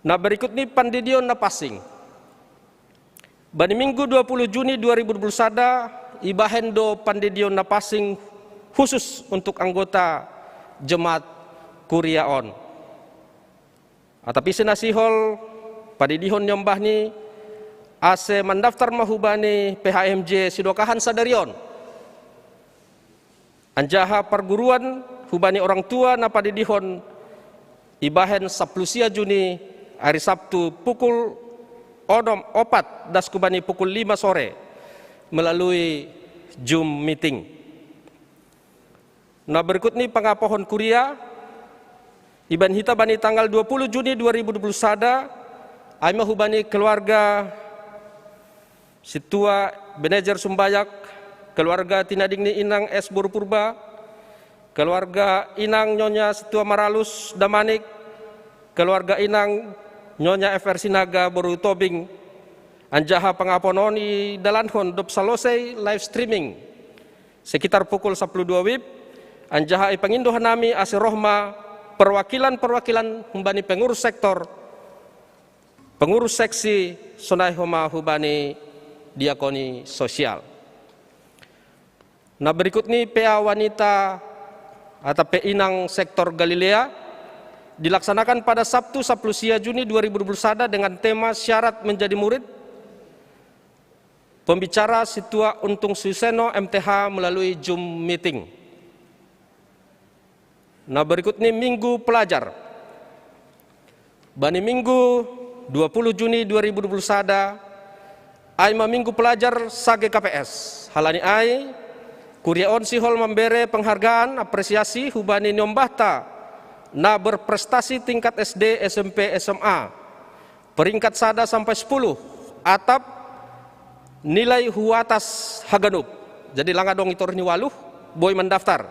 Nah, berikut ni pandidion na passing. Bani minggu dua puluh Juni dua ribu dua puluh sada, ibahen do pandidion na passing khusus untuk anggota jemaat kuria on. Atap isi na sihol, padidihon niombah ni ase mandaftar ma hubani P H M J sidokahan sadari on. Anjaha parguruan hubani orang tua na padidihon ibahen sapuluh sia Juni, ari Sabtu, pukul onom opat das kubani pukul lima sore melalui Zoom meeting. Nah, berikut ni pangapohon kuria ibahen hita bani tanggal dua puluh Juni dua ribu dua puluh sada, ai ma hubani keluarga Situa Benejer Sumbayak, keluarga tinading ni inang S Boru Purba, keluarga inang Nyonya Situa Maralus Damanik, keluarga inang Nyonya F R Sinaga Boru Tobing, anjaha pangapohon on idalanhon dob salosei live streaming sekitar pukul sapuluh dua wib, anjaha ipangindo hanami ase roh ma perwakilan-perwakilan humbani pengurus sektor, pengurus seksi, sonai homa hubani diakoni sosial. Nah, berikut ni P A wanita atau P A inang sektor Galilea dilaksanakan pada Sabtu sapuluh sia Juni dua ribu dua puluh sada dengan tema syarat menjadi murid. Pembicara Situa Untung Suseno M T H melalui Zoom meeting. Nah, berikut ni minggu pelajar. Bani minggu dua puluh Juni dua ribu dua puluh sada, ai ma minggu pelajar sa-G K P S. Halani ai, kuria on sihol mambere penghargaan apresiasi hubani niombahta na berprestasi tingkat S D, S M P, S M A. Peringkat sada sampai sepuluh, atap nilai hu atas haganup. Jadi lang adong i toruh ni waluh, boi mandaftar.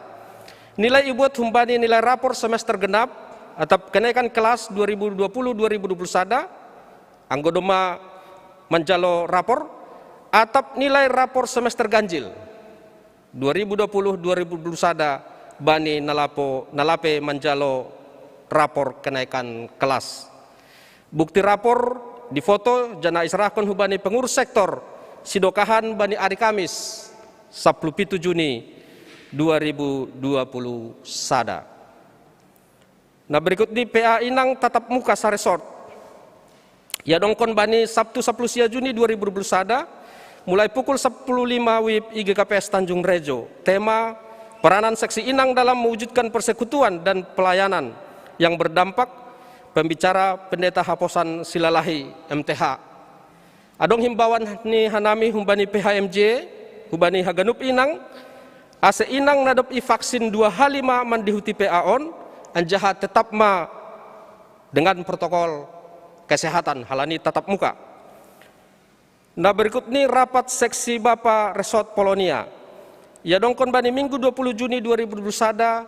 Nilai ibuat humbani nilai rapor semester genap, atap kenaikan kelas dua ribu dua puluh dua ribu dua puluh sada, anggo domma manjalo rapor, atap nilai rapor semester ganjil dua ribu dua puluh dua ribu dua puluh sada bani na lape, na lape manjalo rapor kenaikan kelas. Bukti rapor difoto janah iserahkon hubani pengurus sektor sidokahan bani ari Kamis, sapuluh pitu Juni dua ribu dua puluh sada. Nah, berikut ni P A inang tatap muka saresort. Iadongkon bani Sabtu sapuluh sia Juni dua ribu dua puluh sada, mulai pukul sapuluh lima wib i G K P S Tanjung Rejo. Tema, peranan seksi inang dalam mewujudkan persekutuan dan pelayanan yang berdampak, pembicara Pendeta Haposan Silalahi, M T H. Adong himbauan ni hanami humbani P H M J, humbani haganup inang, ase inang na dob ivaksin dua hali ma mandihuti P A on, anjaha tetap ma dengan protokol kesehatan halani tatap muka. Nah, berikut ni rapat seksi bapa Resort Polonia. Iadongkon bani minggu dua puluh Juni dua ribu dua puluh sada,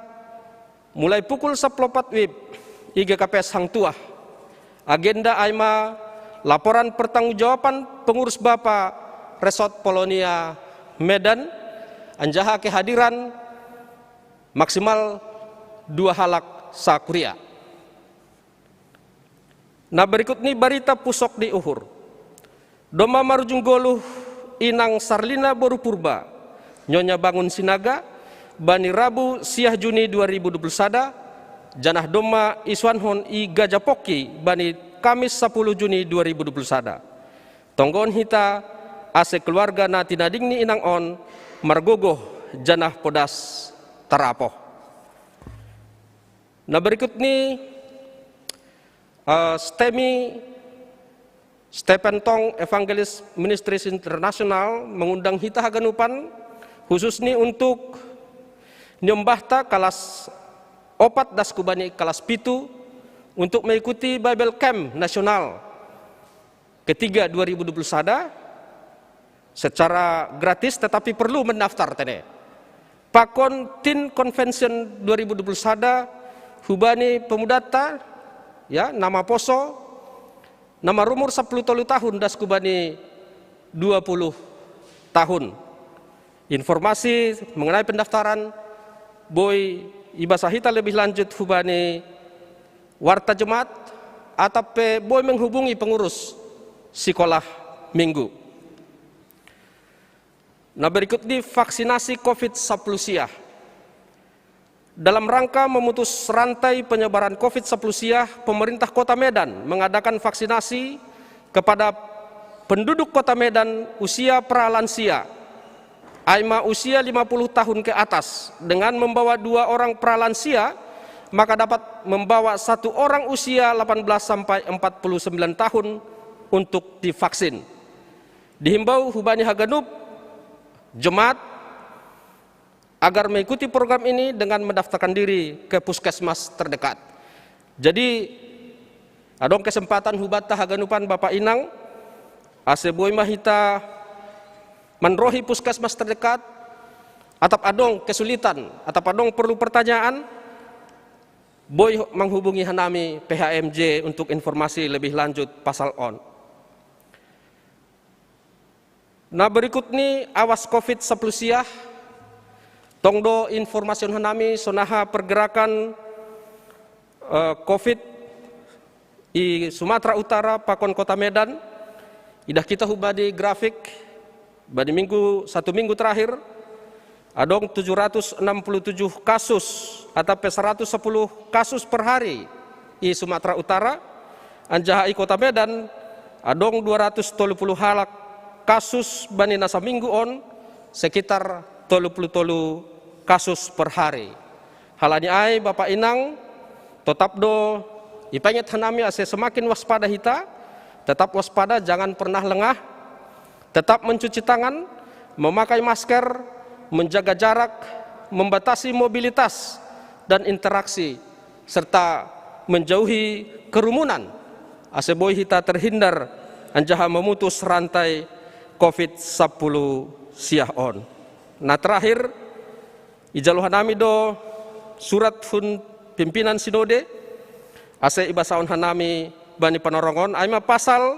mulai pukul sapuluh opat wib, i G K P S Hang Tuah. Agenda ai ma laporan pertanggungjawaban pengurus bapa Resort Polonia Medan, anjaha kehadiran maksimal dua halak sakuria. Nah, berikut ni barita pusok di Uhur. Domma marujung goluh inang Sarlina Boru Purba, Nyonya Bangun Sinaga, bani Rabu siah Juni dua ribu dua puluh sada, janah domma isuanhon i gaja pongki bani Kamis sapuluh Juni dua ribu dua puluh sada. Tonggohon hita ase keluarga na tinading ni inang on margogoh janah podas tarapoh. Nah, berikut ni, eh, STEMI, Stephen Tong Evangelist Ministries International mengundang hita haganupan, khusus ni untuk niombahta kalas opat das kubani kalas pitu untuk mengikuti Bible Camp Nasional ketiga dua ribu dua puluh sada secara gratis, tetapi perlu mendaftar tene. Pakon Teen Convention dua ribu dua puluh sada hubani pemudata, ya, na maposo, na marumur sapuluh tolu tahun das kubani dua puluh tahun. Informasi mengenai pendaftaran boi ibasa hita lebih lanjut hubani warta jemaat, atap pe boi menghubungi pengurus sikolah minggu. Nah, berikut ni vaksinasi covid sapuluh siah. Dalam rangka memutus rantai penyebaran covid sapuluh siah, pemerintah Kota Medan mengadakan vaksinasi kepada penduduk Kota Medan usia pralansia, ai ma usia lima puluh tahun ke atas, dengan membawa dua orang pralansia, maka dapat membawa satu orang usia delapan belas sampai empat puluh sembilan tahun untuk divaksin. Dihimbau hubani haganup jemaat agar mengikuti program ini dengan mendaftarkan diri ke puskesmas terdekat. Jadi, adong kesempatan hubatta haganupan bapa inang, ase boi ma hita manrohi puskesmas terdekat, atap adong kesulitan, atap adong perlu pertanyaan, boi menghubungi hanami P H M J untuk informasi lebih lanjut pasal on. Nah, berikut ni awas covid sapuluh siah. Tong do informasi on hanami sonaha pergerakan eh, covid i Sumatera Utara pakon Kota Medan. Idah kita hubani grafik, bani minggu, satu minggu terakhir, adong tujuh ratus enam puluh tujuh kasus atau pe seratus sepuluh kasus per hari i Sumatera Utara, anjaha i Kota Medan adong dua ratus tolu puluh halak kasus bani na saminggu on, sekitar tolu puluh tolu kasus per hari. Halani ai, bapa inang, totap do ipenget hanami ase semakin waspada hita, tetap waspada, jangan pernah lengah, tetap mencuci tangan, memakai masker, menjaga jarak, membatasi mobilitas dan interaksi, serta menjauhi kerumunan, ase boi hita terhindar anjaha memutus rantai covid sapuluh siah on. Nah, terakhir, ijalo hanami do surat hun pimpinan sinode, ase ibasahon hanami bani panorang on, ai ma pasal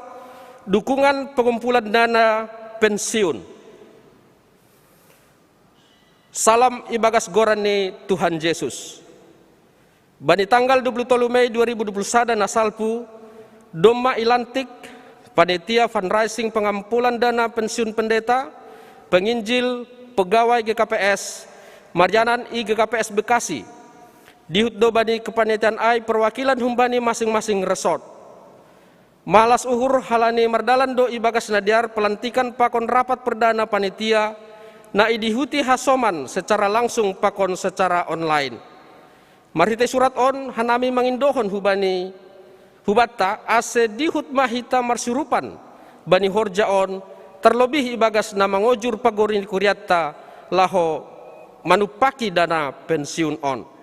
dukungan pengumpulan dana pensiun. Salam ibagas goran ni Tuhan Jesus. Bani tanggal dua puluh tolu Mei dua ribu dua puluh sada na salpu, domma ilantik panitia fundraising pengumpulan dana pensiun pendeta, penginjil, pegawai G K P S, marianan i G K P S Bekasi. Dihut do bani kepanitiaan ai perwakilan humbani masing-masing resort. Malas uhur halani mardalan do ibagas na dear pelantikan pakon rapat perdana panitia, na idihuti hasoman secara langsung pakon secara online. Marhitei surat on hanami mangindohon hubani hubanta, ase dihut ma hita marsurupan bani horja on, terlebih ibagas na mangojur pagori ni kuriatta laho manumpaki dana pensiun on.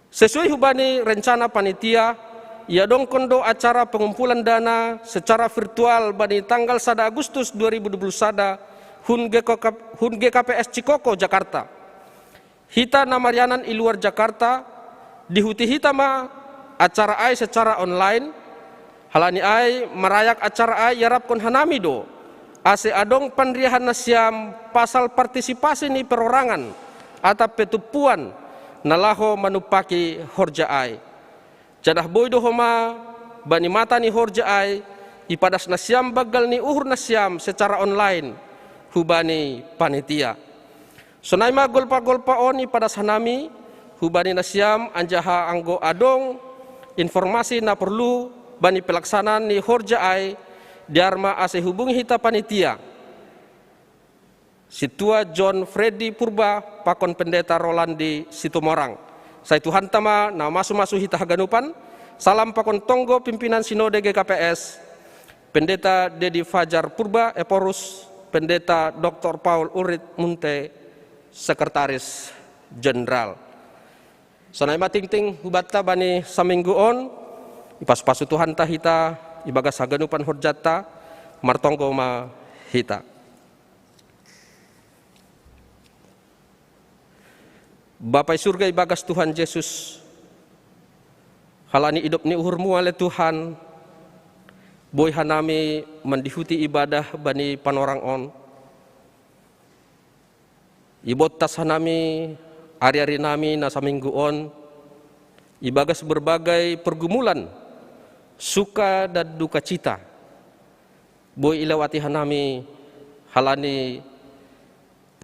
Sesuai hubani rencana panitia, iadongkon do acara pengumpulan dana secara virtual bani tanggal sada Agustus dua ribu dua puluh sada, hun G K P, hun G K P S Cikoko, Jakarta. Hita na marianan i luar Jakarta, dihuti hita ma acara ai secara online. Halani ai, marayak acara ai iarapkon hanami do, ase adong panriahan nasiam pasal partisipasi ni perorangan atap pe tumpuan na laho manumpaki horja ai. Janah boi do homa bani mata ni horja ai ipadas nasiam banggal ni uhur nasiam secara online hubani panitia. Sonai ma golpa-golpa on ipadas hanami hubani nasiam, anjaha anggo adong informasi na porlu bani pelaksanaan ni horja ai, dear ma ase hubungi hita panitia. Sintua John Freddy Purba pakon Pendeta Rolandi Situmorang. Sai Tuhanta ma na masu-masu hita haganupan. Salam pakon tonggo pimpinan Sinode G K P S, Pendeta Dedi Fajar Purba, Ephorus, Pendeta Doktor Paul Urit Munte, Sekretaris Jenderal. Sonai ma tingting hubanta bani saminggu on, ipasu-pasu Tuhanta hita ibagas haganupan horjanta, martonggo ma hita. Bapa i surga, ibagas Tuhan Jesus, halani idop ni uhurmu ale Tuhan, boi hanami mandihuti ibadah bani panorang on. Ibottas hanami ari-ari nami na saminggu on, ibagas berbagai pergumulan suka dan duka cita. Boi ilewati hanami halani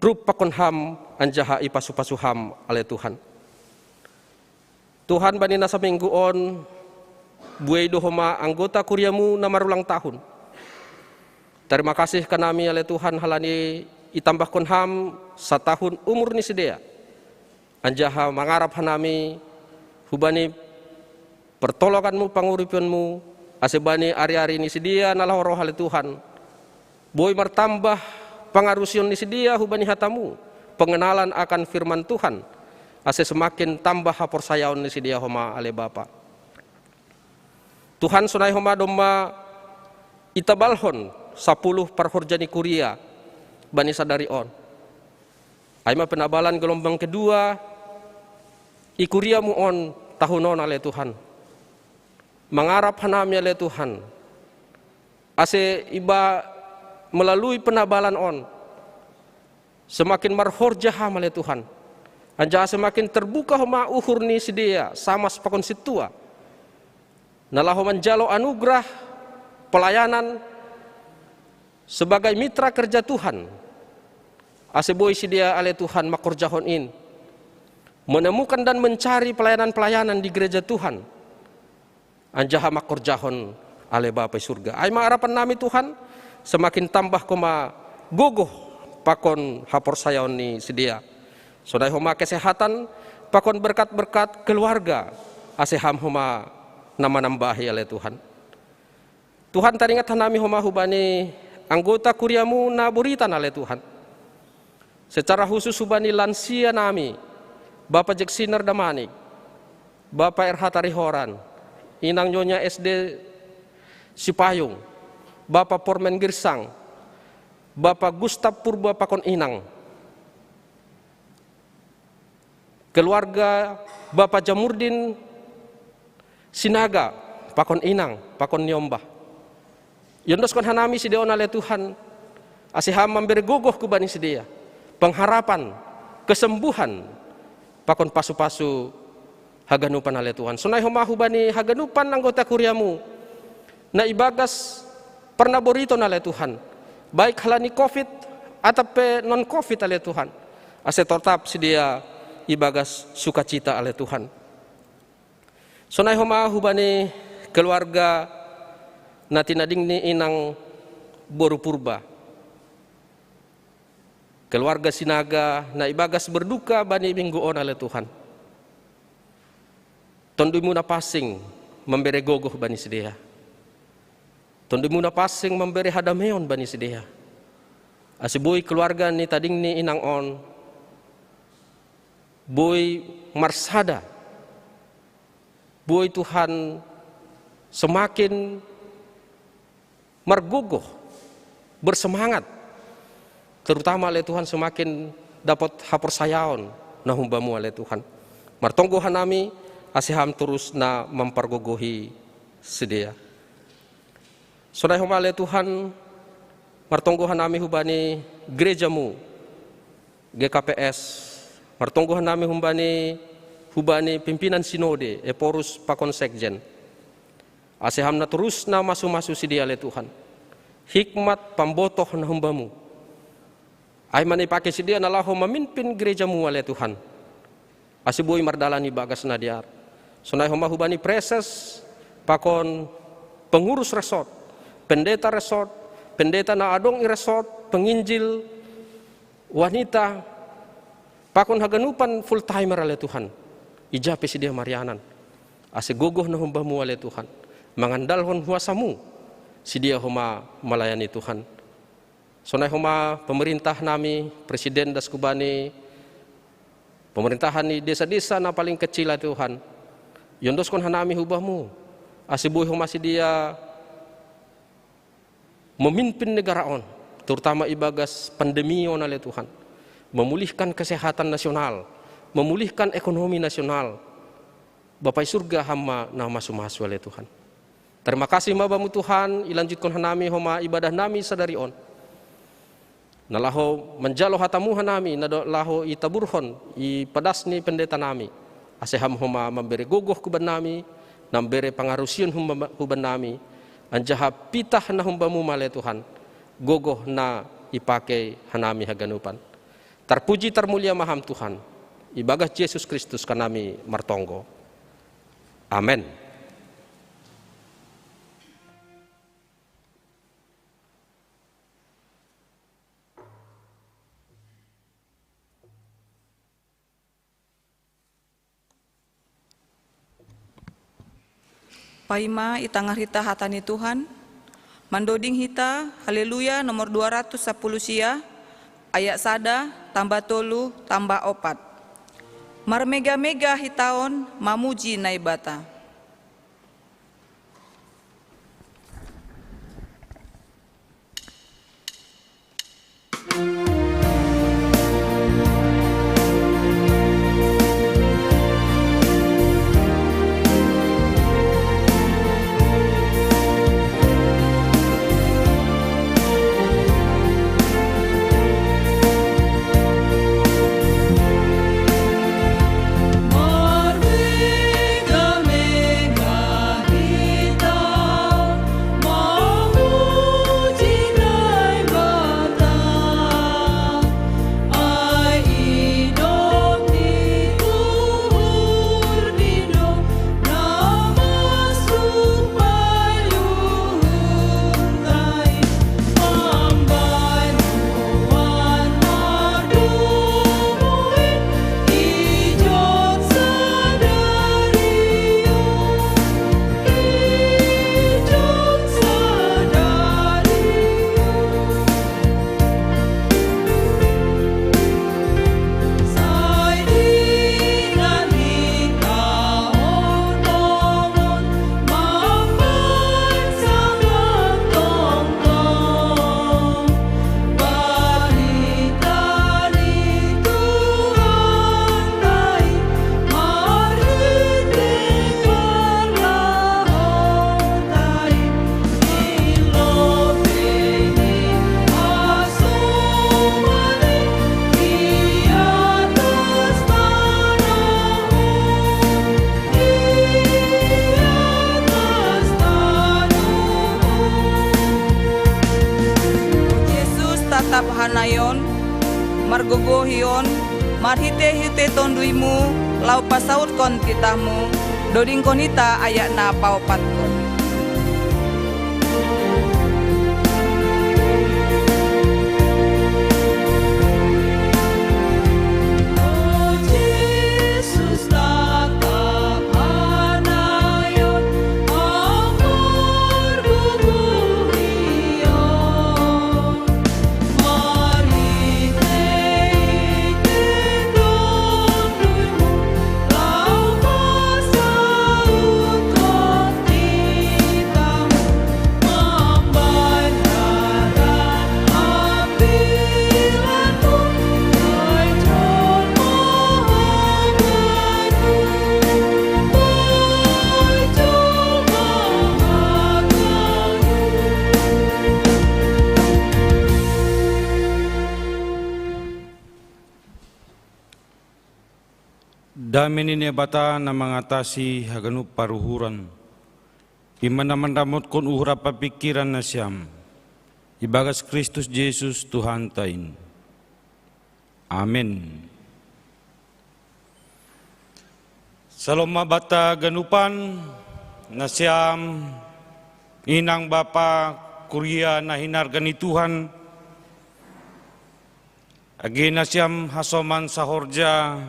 rup pakon ham anjaha ipasu-pasu ham ale Tuhan. Tuhan, bani na saminggu on, buei do homa anggota kuriamu na marulang tahun. Tarima kasih kanami ale Tuhan halani itambahkon ham satahun umur ni sidea. Anjaha mangarap hanami hubani pertolonganmu, panguripanmu, ase bani ari-ari ni sidea na laho roh ale Tuhan, boi martambah pangarusion ni sidea hubani hatamu, pengenalan akan firman Tuhan, ase semakin tambah haporsayaon ni sidea homa ale Bapa. Tuhan, sonai homa domma itabalhon sapuluh parhorja ni kuria bani sadari on. Ai ma penabalan gelombang kedua i kuriamu on tahun on ale Tuhan. Mangarap hanami ale Tuhan, ase iba melalui penabalan on semakin marhorja ham ale Tuhan. Anjaha semakin terbuka homa uhur ni sidea samas pakon sintua na laho manjalo anugerah pelayanan sebagai mitra kerja Tuhan. Ase boi sidea ale Tuhan mangkorjahon in, menemukan dan mencari pelayanan-pelayanan di gereja Tuhan, anjaha mangkorjahon ale Bapa i surga. Ai ma arapan nami Tuhan, semakin tambah homa gogoh pakon haporsayaon ni sidea. Sonai homa kesehatan pakon berkat-berkat keluarga, ase ham homa na manambahi ale Tuhan. Tuhan, taringat hanami homa hubani anggota kuriamu na boritan ale Tuhan. Secara khusus hubani lansia nami, Bapa Jeksiner Damanik, Bapa R H Tarihoran, Inang Nyonya S D Sipayung, Bapa Pormen Girsang, Bapa Gustap Purba pakon inang. Keluarga Bapa Jamurdin Sinaga, pakon inang, pakon niombah. Iondoskon hanami sidea on ale Tuhan, ase ham mambere gogoh hubani sidea pengharapan, kesembuhan, pakon pasu-pasu haganupan ale Tuhan. Sonai homa hubani haganupan anggota kuriamu na ibagas parnaboriton ale Tuhan, baik halani covid atap pe non covid ale Tuhan, ase totap sidea ibagas sukacita ale Tuhan. Sonai homa hubani keluarga na tinading ni inang boru Purba, keluarga Sinaga na ibagas berduka bani minggu on ale Tuhan. TonduyMu na pansing mambere gogoh bani sidea. TonduyMu na pansing mambere hadameon bani sidea, ase boi keluarga ni tading ni inang on boi marsada, boi Tuhan semakin margogoh, bersemangat, terutama ale Tuhan semakin dapot haporsayaon na humbaMu ale Tuhan. Martonggo hanami ase ham torus na mampargogohi sidea. Sonai homa ale Tuhan, martonggo hanami hubani gerejaMu, G K P S, martonggo hanami hubani, hubani pimpinan sinode, ephorus pakon sekjen. Ase ham na torus na masu-masu sidea ale Tuhan, hikmat pambotoh na humbaMu, ai ma na ipake sidea na laho maminpin gerejaMu ale Tuhan, ase boi mardalan ibagas na dear. Sonai homa hubani preses pakon pengurus resort, pendeta resort, pendeta na adong i resort, penginjil, wanita, pakon haganupan full timer ale Tuhan, ija pe sidea marianan, ase gogoh na humbaMu ale Tuhan, mangandalhon huasaMu sidea homa malayani Tuhan. Sonai homa pemerintah nami, presiden das hubani pemerintahan ni desa-desa na paling kecil ale Tuhan, iondoskon hanami hubaMu, ase boi homa sidea memimpin negara on, terutama ibagas pandemi on ale Tuhan, memulihkan kesehatan nasional, memulihkan ekonomi nasional. Bapa i surga, ham ma na masu-masu ale Tuhan. Tarima kasih ma Bamu Tuhan, ilanjutkon hanami homa ibadah nami sadari on, na laho manjalo hataMu hanami, na do laho itaburhon i padas ni pendeta nami, ase ham homa mambere gogoh kuban nami, na mbere pangarusion huba-, huban nami, anjaha pitah na humbamu ma ale Tuhan, gogoh na ipake hanami haganupan. Tarpuji tarmulia ma Ham Tuhan, ibagas Jesus Kristus hanami martonggo. Amen. Paima itangar hita hata ni Tuhan, mandoding hita Haleluya nomor dua ratus sapuluh sia, ayat sada, tambah tolu, tambah opat. Marmega-mega hitaon mamuji Naibata. Jesus tatap hanayon, margogohion, marhite-hite TonduyMu, laho pasautkon titahMu, dodingkon hita ayat na paopatkon. Dame ni Naibata na mangatasi haganup paruhuran, i ma na mandamotkon uhur ampa pingkiran nasiam, ibagas Kristus Jesus Tuhanta in. Amen. Salom ma banta ganupan, nasiam inang bapa kuria na hinarga ni Tuhan, age nasiam hasoman sahorja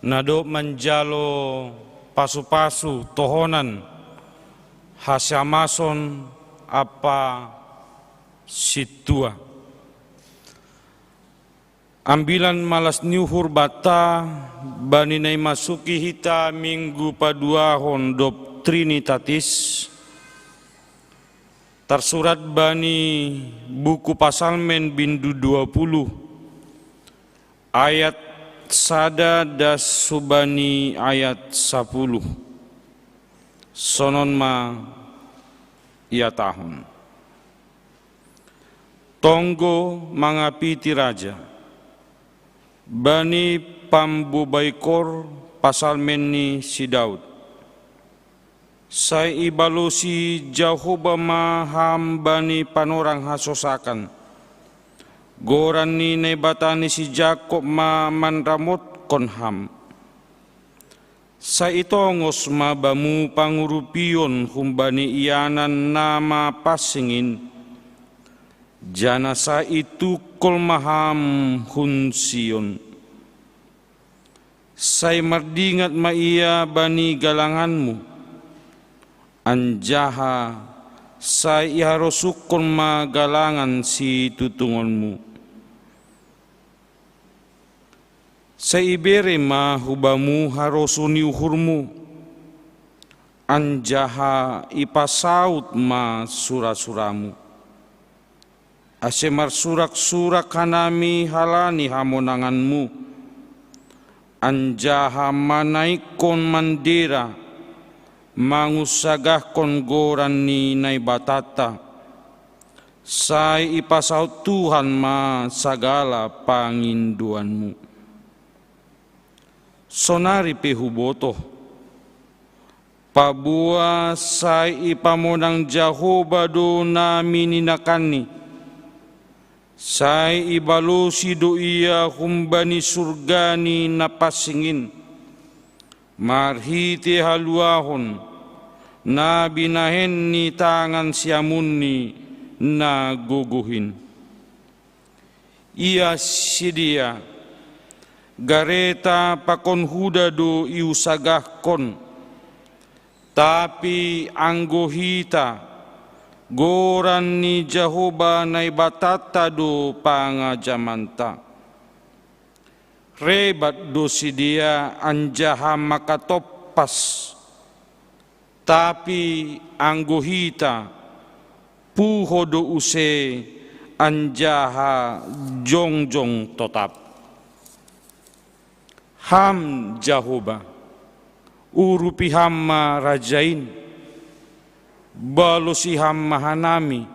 na dob manjalo pasu-pasu tohonan, hasiamason ampa sintua. Ambilan malas ni uhur banta, bani na imasuki hita minggu paduahon dob Trinitatis, tarsurat bani buku Pasalmen bindu dua puluh, ayat sada das hubani ayat sapuluh. Sonon ma ihatahon. Tonggo mangapiti raja, bani pambobaikor pasalmen ni si Daud. Sai ibalosi Jahowa ma ham bani panorang hasosakan. Goran ni Naibata ni si Jakob ma manramotkon ham. Sai itongos ma bamu pangurupion humbani ianan na mapansing in, janah sai itungkol ma ham hun Sion. Sai mardingat ma ia bani galanganmu, anjaha sai iharosungkon ma galangan situtungonmu. Sai ibere ma hubamu harosuh ni uhurmu, anjaha ipasaud ma sura-suramu. Ase marsurak-surak hanami halani hamonanganmu, anjaha manaikkon mandera, mangunsagahkon goran ni Naibatanta, sai ipasaud Tuhan ma sagala pangindoanmu. Sonari pe hubotoh, paboa sai ipamonang Jahowa do na mininakanni, sai ibalosi do ia humbani surga ni na pansing in, marhitei haluahon na binahen ni tangan siamunni na gogoh in. Ia sidea, gareta pakon huda do iusagahkon, tapi anggo hita, goran ni Jahowa Naibatanta do pangajamanta. Rebat do sidea anjaha makatompas, tapi anggo hita, puho do use anjaha jongjong totap. Ham Jahowa, urupi ham ma raja in, balosi ham ma hanami,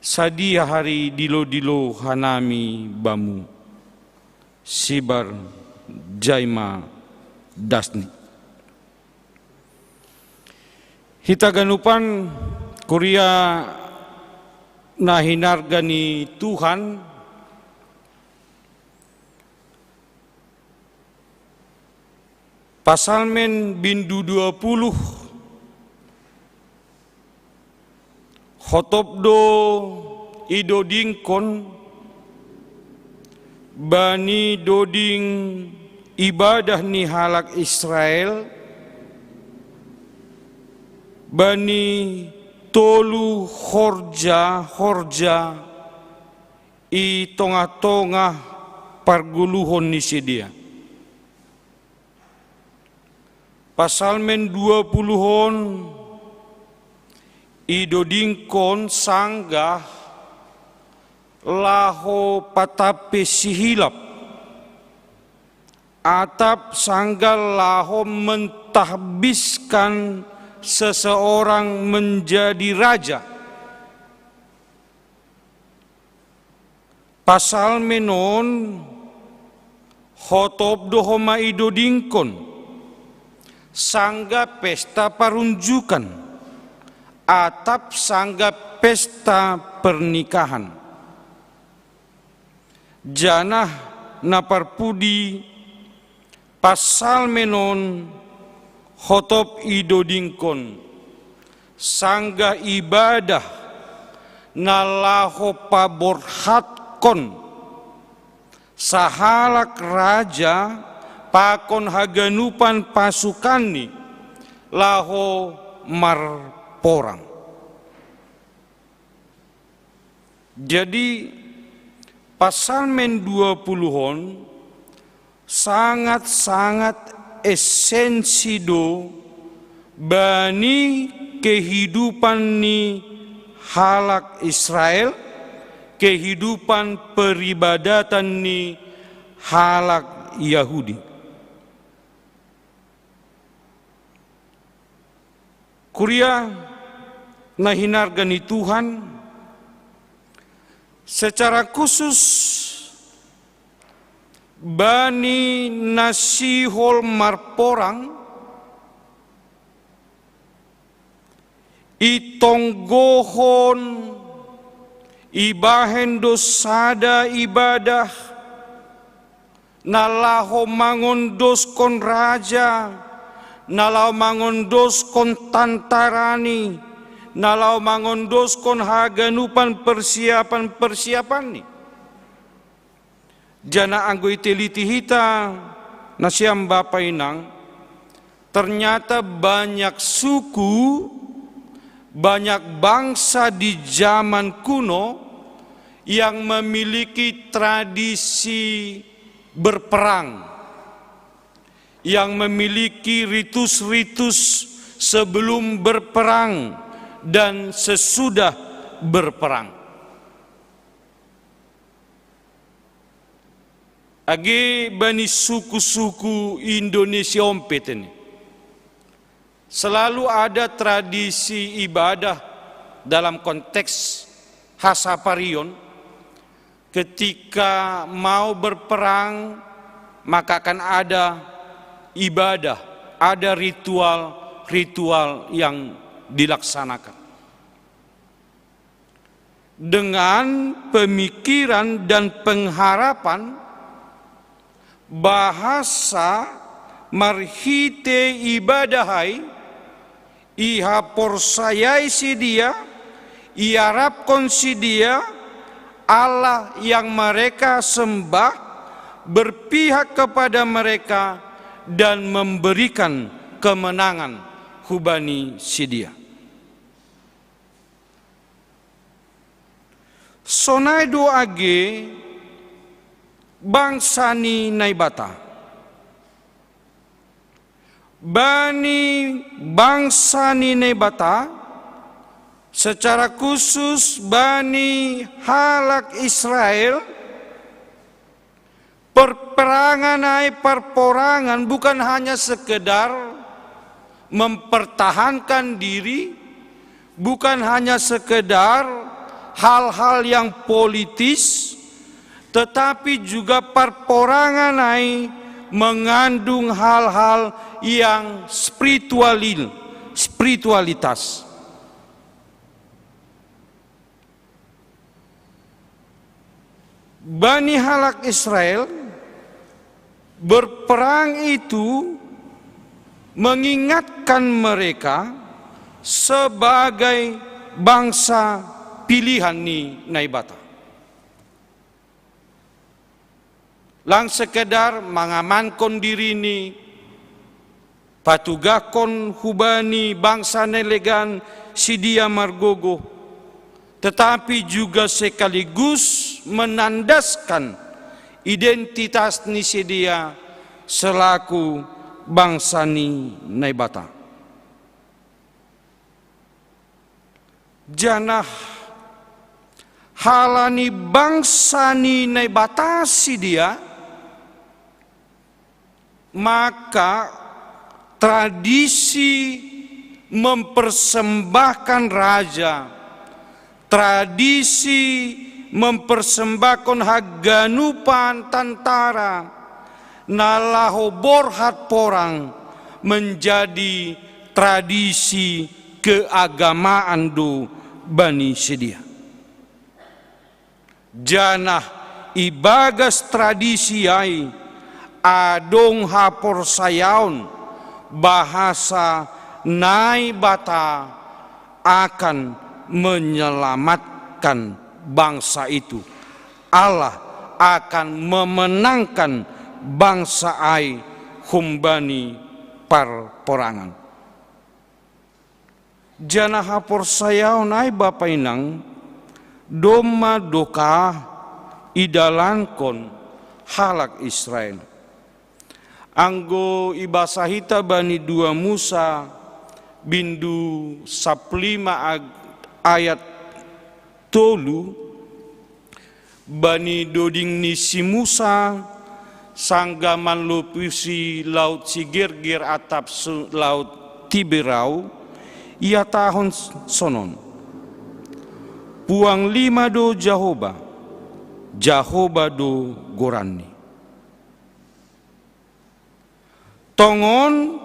sadia hari dilo-dilo hanami bamu. Sibar jai ma dasni. Hita ganupan kuria na hinarga ni Tuhan, Pasalmen bindu dua puluh, hotop do idodingkon bani doding ibadah ni halak Israel, bani tolu horja-horja i tongah-tongah pargoluhon ni sidea. Pasalmen dua puluh on idodingkon sanggah laho patampe sihilap, atap sanggah laho mentahbiskan seseorang menjadi raja. Pasalmen on hotop do homa idodingkon, sanggah pesta parunjukan, atap sanggah pesta pernikahan. Janah na parpudi, pasalmen on hotop idodingkon, sanggah ibadah na laho paborhatkon sahalak raja pakon haganupan pasukanni laho marporang. Jadi, pasalmen dua puluh on sangat-sangat esensi do bani kehidupan ni halak Israel, kehidupan peribadatan ni halak Yahudi. Kuria na hinarga ni Tuhan, secara khusus bani na sihol marporang, Itonggohon ibahen do sada ibadah, na laho mangondoskon raja, na laho mangondoskon tantarani, na laho mangondoskon haganupan persiapan-persiapanni. Janah anggo iteliti hita, nasiam bapa inang, ternyata banyak suku, banyak bangsa di zaman kuno yang memiliki tradisi berperang, yang memiliki ritus-ritus sebelum berperang dan sesudah berperang. Age bani suku-suku Indonesia on pe tene, selalu ada tradisi ibadah dalam konteks hasaparion. Ketika mau berperang, maka akan ada ibadah, ada ritual-ritual yang dilaksanakan dengan pemikiran dan pengharapan bahasa marhite ibadah ai, ihaporsayai sidea, iarapkon sidea, Allah yang mereka sembah berpihak kepada mereka dan memberikan kemenangan hubani sidea. Sonai do age bangsa ni Naibata. Bani bangsa ni Naibata, secara khusus bani halak Israel, perperangan ai, perporangan bukan hanya sekedar mempertahankan diri, bukan hanya sekedar hal-hal yang politis, tetapi juga perporangan ai mengandung hal-hal yang spiritualil, spiritualitas. Bani halak Israel berperang itu mengingatkan mereka sebagai bangsa pilihan ni Naibata. Lang sekedar mangamankon dirini, patugahkon hubani bangsa na legan sidea margogoh, tetapi juga sekaligus menandaskan identitas ni sidea selaku bangsa ni Naibata. Janah halani bangsa ni Naibata sidea, maka tradisi mempersembahkan raja, tradisi mempersembahkan haganupan tantara, na laho borhat porang, menjadi tradisi keagamaan do bani sidea. Janah ibagas tradisi ai adong haporsayaon bahasa Naibata akan menyelamatkan bangsa itu. Allah akan memenangkan bangsa ai humbani parporangan. Janah haporsayaon ai bapa inang, domma dokah idalankon halak Israel. Anggo ibasa hita bani dua Musa bindu saplima ayat tolu, bani doding ni si Musa, sanggah manlopusi laut si Gerger atap laut Tiberau, ihatahon sonon: Puang lima do Jahowa, Jahowa do goranni. Tongon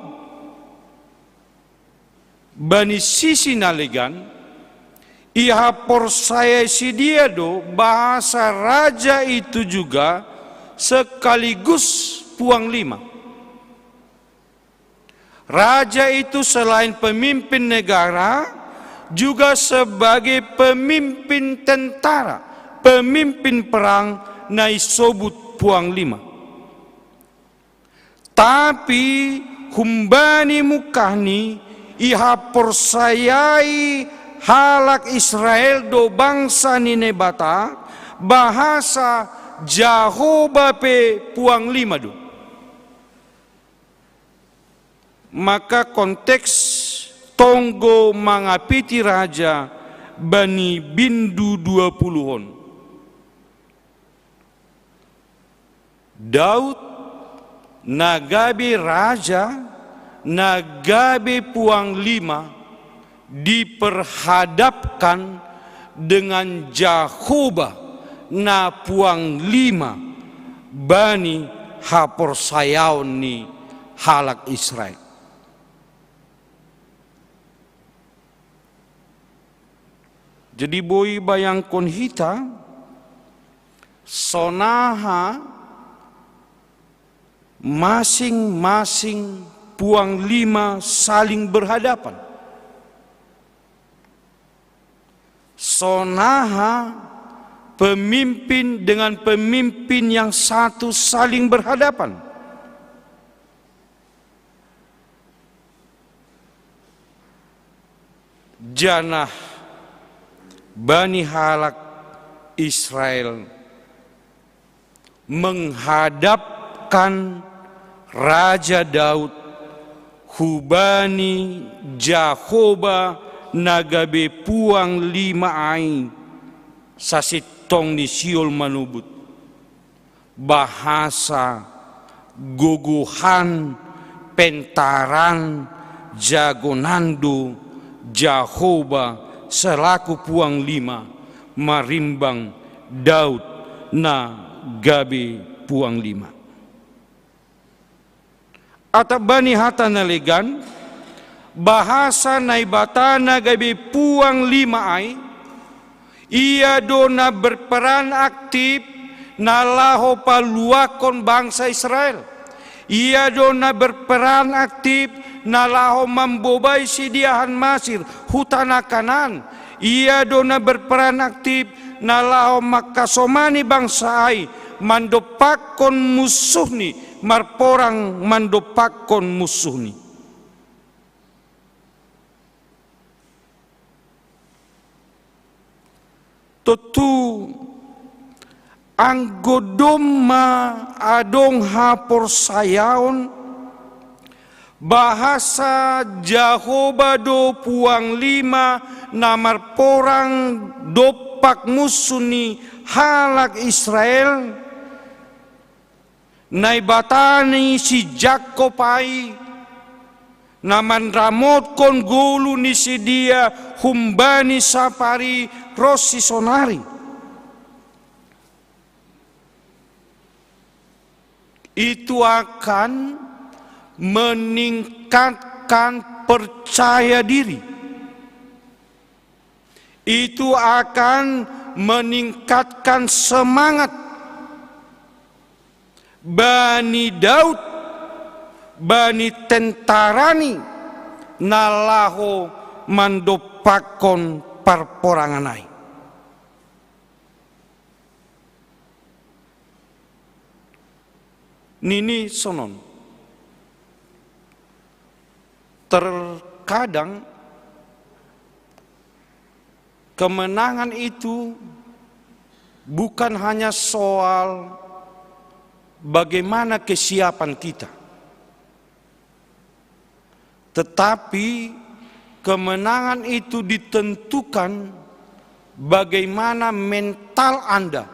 Bani sisi nalegan, iha porsaya sidia do bahasa raja itu juga sekaligus puang lima. Raja itu selain pemimpin negara, juga sebagai pemimpin tentara, pemimpin perang, nai sobut puang lima. Tapi humbani mukahni, iha porsayai halak Israel do bangsa ni Naibata, bahasa Jahoba pe puang lima do. Maka konteks tonggo mangapiti raja bani bindu dua puluh on. Daud na gabe raja, na gabe puang lima, diperhadapkan dengan Jahoba na puang lima bani haporsayaon ni halak Israel. Jadi boi bayangkon hita, sonaha masing-masing puang lima saling berhadapan. Sonaha pemimpin dengan pemimpin yang satu saling berhadapan. Janah bani halak Israel menghadapkan Raja Daud hubani Jahoba na gabe puang lima ai, sasintong ni Siol manobut. Bahasa gogohan pentaran jagonan do Jahoba selaku puang lima marimbang Daud na gabe puang lima. Atap bani hata na legan, bahasa Naibata na gabe puang lima ai, Ia do na berperan aktif na laho paluahkon bangsa Israel. Ia do na berperan aktif na laho mambobai sidia han Masir hu tana Kanaan. Ia do na berperan aktif na laho mangkasomani bangsa ai mandompakkon munsuhni, marporang mandompakkon munsuhni. Tontu anggo domma adong haporsayaon, bahasa Jahoba do puang lima na marporang dompak munsuh ni halak Israel, Naibata ni si Jakob ai, na manramotkon golu ni sidea humbani sapari ronsi sonari. Itu akan meningkatkan percaya diri. Itu akan meningkatkan semangat bani Daud, bani tentarani na laho mandompakkon parporangan ai. Nini sonon. Terkadang kemenangan itu bukan hanya soal bagaimana kesiapan kita, tetapi kemenangan itu ditentukan bagaimana mental Anda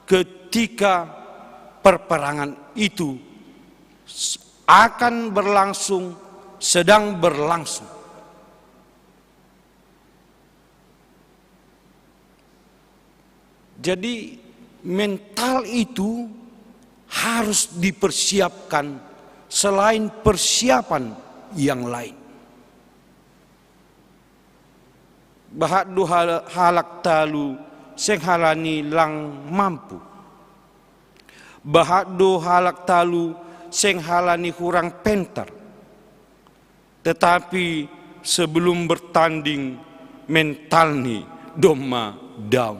ketika perperangan itu akan berlangsung, sedang berlangsung. Jadi, mental itu harus dipersiapkan selain persiapan yang lain. Bahat do halak talu seng halani lang mampu. Bahat do halak talu seng halani hurang pentar. Tetapi sebelum bertanding, mentalni domma daun.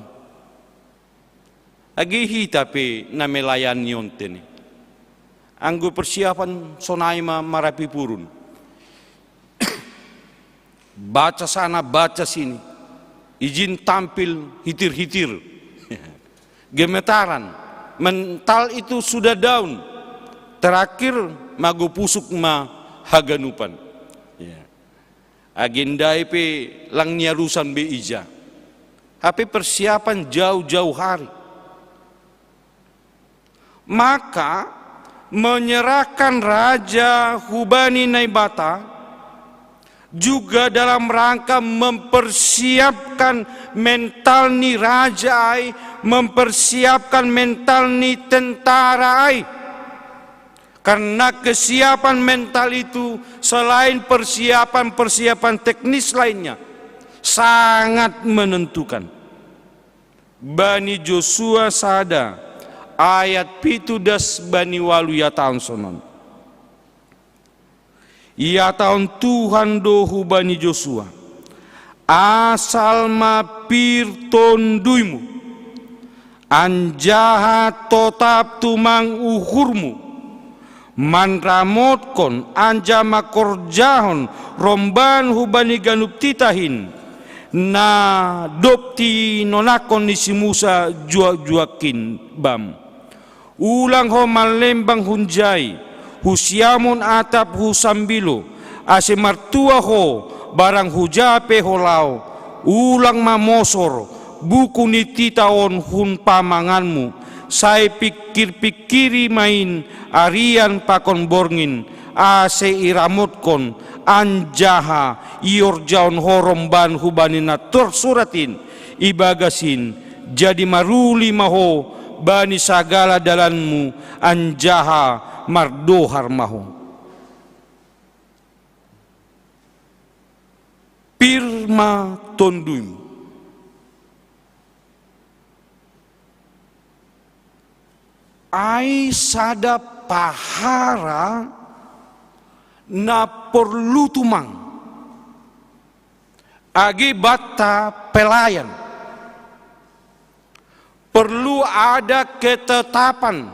Agi hita pe na melayani on tene. Anggo persiapan sonai ma marapi purun. Baca sana, baca sini. Izin tampil hitir-hitir. Gemetaran. Mental itu sudah daun. Terakhir, mago pusuk ma haganupan. Ya. Agendai pe lang niarusan be ija. Hape persiapan jauh-jauh hari. Maka menyerahkan raja hubani Naibata juga dalam rangka mempersiapkan mentalni raja ai, mempersiapkan mentalni tentara ai. Karena kesiapan mental itu selain persiapan-persiapan teknis lainnya sangat menentukan. Bani Josua sada ayat pitu das bani walu ihatahon sonon. Ihatahon Tuhan do hubani Josua, asal ma pir tonduymu, anjaha totap tumang uhurmu, manramotkon anjaha mangkorjahon romban hubani ganup titah in, na dob tinonangkon ni si Musa juak-juak in bam. Ulang ho manlembang hunjai, husiamun atap husambilo, ase martua ho, barang huja pe ho laho, ulang mamosor buku ni titah on hun pamanganmu, sai pingkir-pingkiri ma in arian pakon borngin, ase iramotkon anjaha iorjahon ho romban hubani na tersurat in, ibagas in, jadi maruli ma ho bani sagala dalanmu anjaha mardohar ma ho. Pir ma tonduymu. Ai sada pahara na porlu tumang. Agi banta pelayan. Perlu ada ketetapan.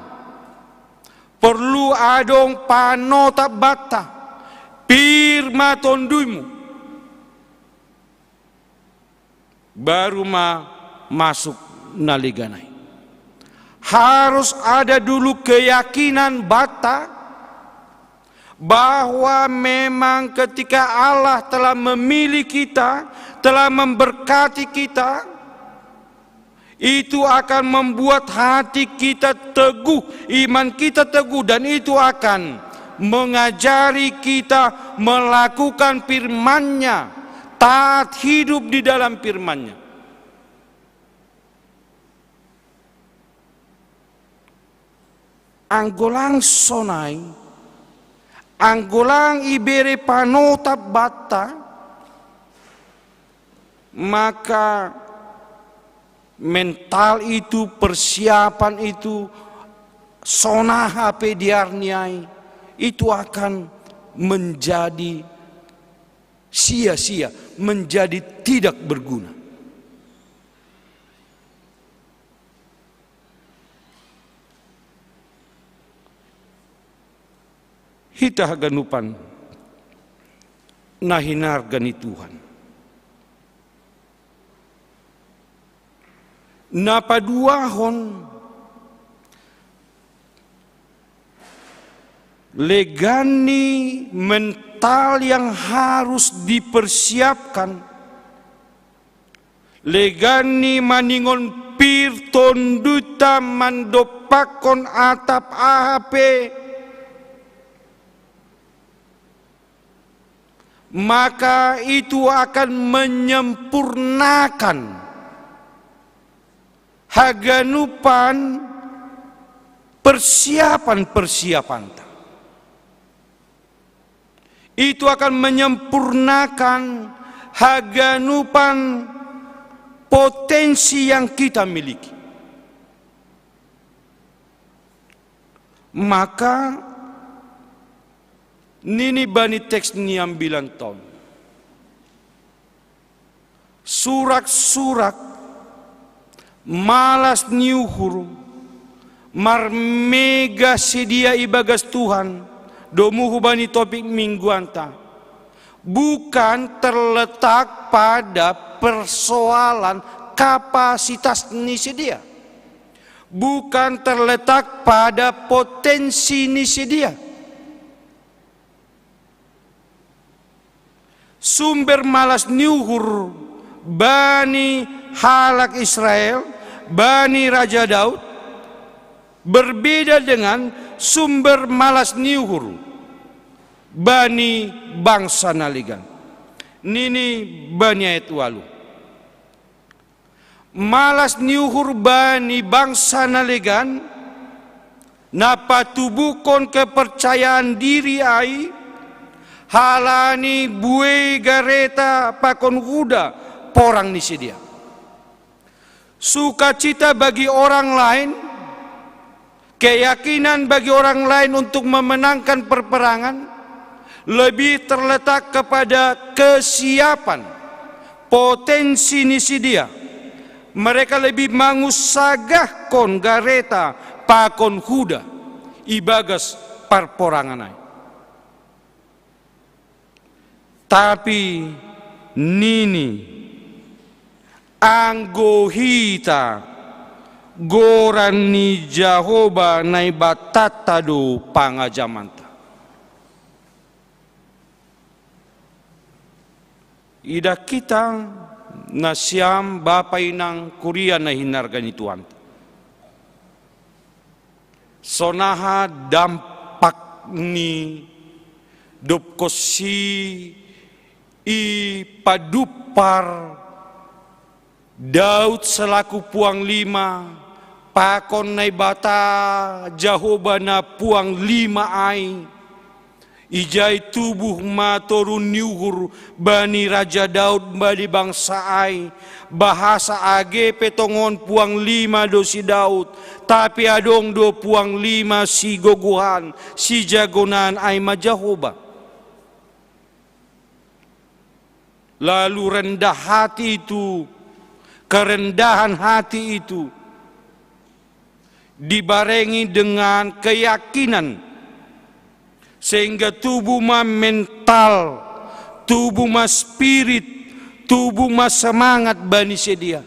Perlu adong panotap banta. Pir ma tonduymu. Baru ma masuk na legan ai. Harus ada dulu keyakinan banta bahwa memang ketika Allah telah memilih kita, telah memberkati kita, itu akan membuat hati kita teguh, iman kita teguh, dan itu akan mengajari kita melakukan firman-Nya, taat hidup di dalam firman-Nya. Anggo lang sonai, anggo lang ibere panotap banta, maka mental itu, persiapan itu, sonaha pe dearni ai, itu akan menjadi sia-sia, menjadi tidak berguna. Hita haganupan na hinarga ni Tuhan. Na paduahon, legan ni mental yang harus dipersiapkan, legan ni maningon pir tonduyta mandompakkon atap aha pe, maka itu akan menyempurnakan haganupan persiapan-persiapanta. Itu akan menyempurnakan haganupan potensi yang kita miliki. Maka nini bani teks niambilan ton. Surak-surak malas ni uhur marmega sedia ibagas Tuhan, domuhu bani topik mingguanta, bukan terletak pada persoalan kapasitas ni sedia. Bukan terletak pada potensi ni sedia. Sumber malas ni uhur bani halak Israel, bani Raja Daud, berbeda dengan sumber malas ni uhur bani bangsa nalegan. Nini bani ayat walu. Malas ni uhur bani bangsa nalegan, na patubuhkon kepercayaan diri ai, halani buei gareta pakon huda porang ni sedia. Sukacita bagi orang lain, keyakinan bagi orang lain untuk memenangkan perperangan lebih terletak kepada kesiapan, potensi ni sedia. Mereka lebih mangusagahkon gareta pakon huda ibagas parporangan ai. Tapi nini, anggo hita, goran ni Jahoba Naibatanta do pangajamanta. Idah kita, nasiam bapa inang kuria na hinarga ni Tuhanta. Sonaha dampak ni dobkonsi i padumpar Daud selaku puang lima, pakon Naibata Jahoba na puang lima ai. Ijai tubuh ma toru ni uhur bani Raja Daud bani bangsa ai, bahasa age pe tongon puang lima do si Daud, tapi adong do puang lima sigogohan, sijagonan ai ma Jahoba. Lalu rendah hati itu, kerendahan hati itu dibarengi dengan keyakinan, sehingga tubuh ma mental, tubuh ma spirit, tubuh ma semangat bani sedia.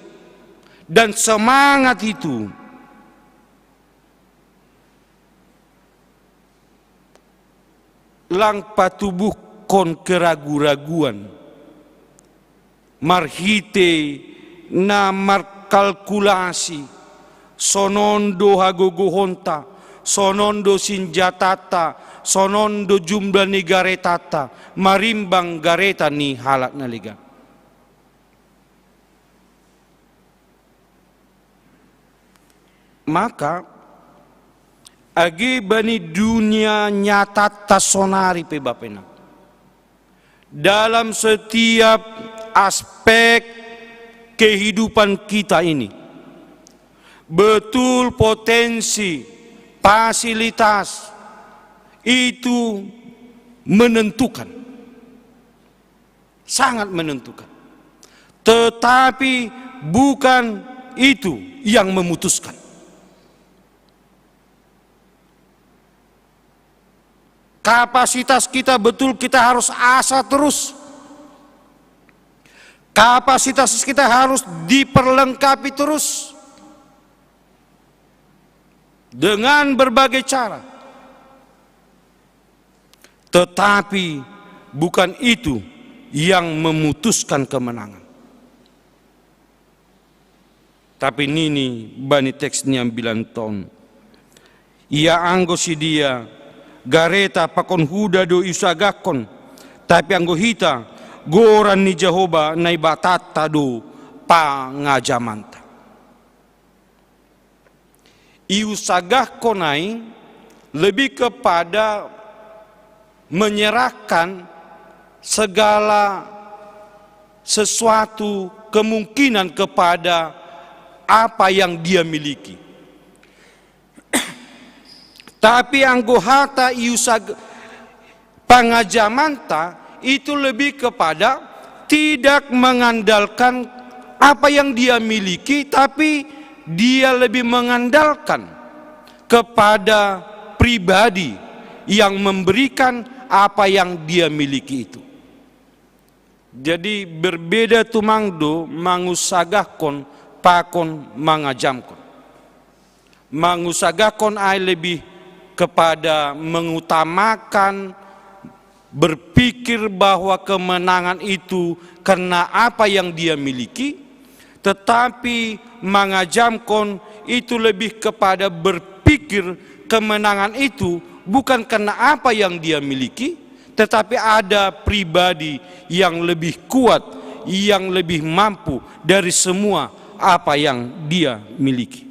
Dan semangat itu lang patubuhkon keragu-raguan marhite na markalkulasi, sonon do hagogohonta, sonon do sinjatanta, sonon do jumlah ni garetanta, marimbang gareta ni halak na legan. Maka age bani dunia nyatanta sonari pe bapa inang, dalam setiap aspek kehidupan kita ini, betul potensi, fasilitas itu menentukan, sangat menentukan. Tetapi bukan itu yang memutuskan. Kapasitas kita betul, kita harus asah terus. Kapasitas kita harus diperlengkapi terus dengan berbagai cara. Tetapi bukan itu yang memutuskan kemenangan. Tapi nini bani teks niambilan ton: Ia anggo sidia, gareta pakon huda do iusagahkon, tapi anggo hita, goran ni Jahoba Naibatanta do pangajamanta. Iusagahkon ai lebih kepada menyerahkan segala sesuatu kemungkinan kepada apa yang dia miliki. Tapi anggo hata iusag-, pangajamanta itu lebih kepada tidak mengandalkan apa yang dia miliki, tapi dia lebih mengandalkan kepada pribadi yang memberikan apa yang dia miliki itu. Jadi berbeda tumangdo mangusagahkon pakon mangajamkon. Mangusagahkon ai lebih kepada mengutamakan berpikir bahwa kemenangan itu karena apa yang dia miliki, tetapi mangajamkon itu lebih kepada berpikir kemenangan itu bukan karena apa yang dia miliki, tetapi ada pribadi yang lebih kuat, yang lebih mampu dari semua apa yang dia miliki.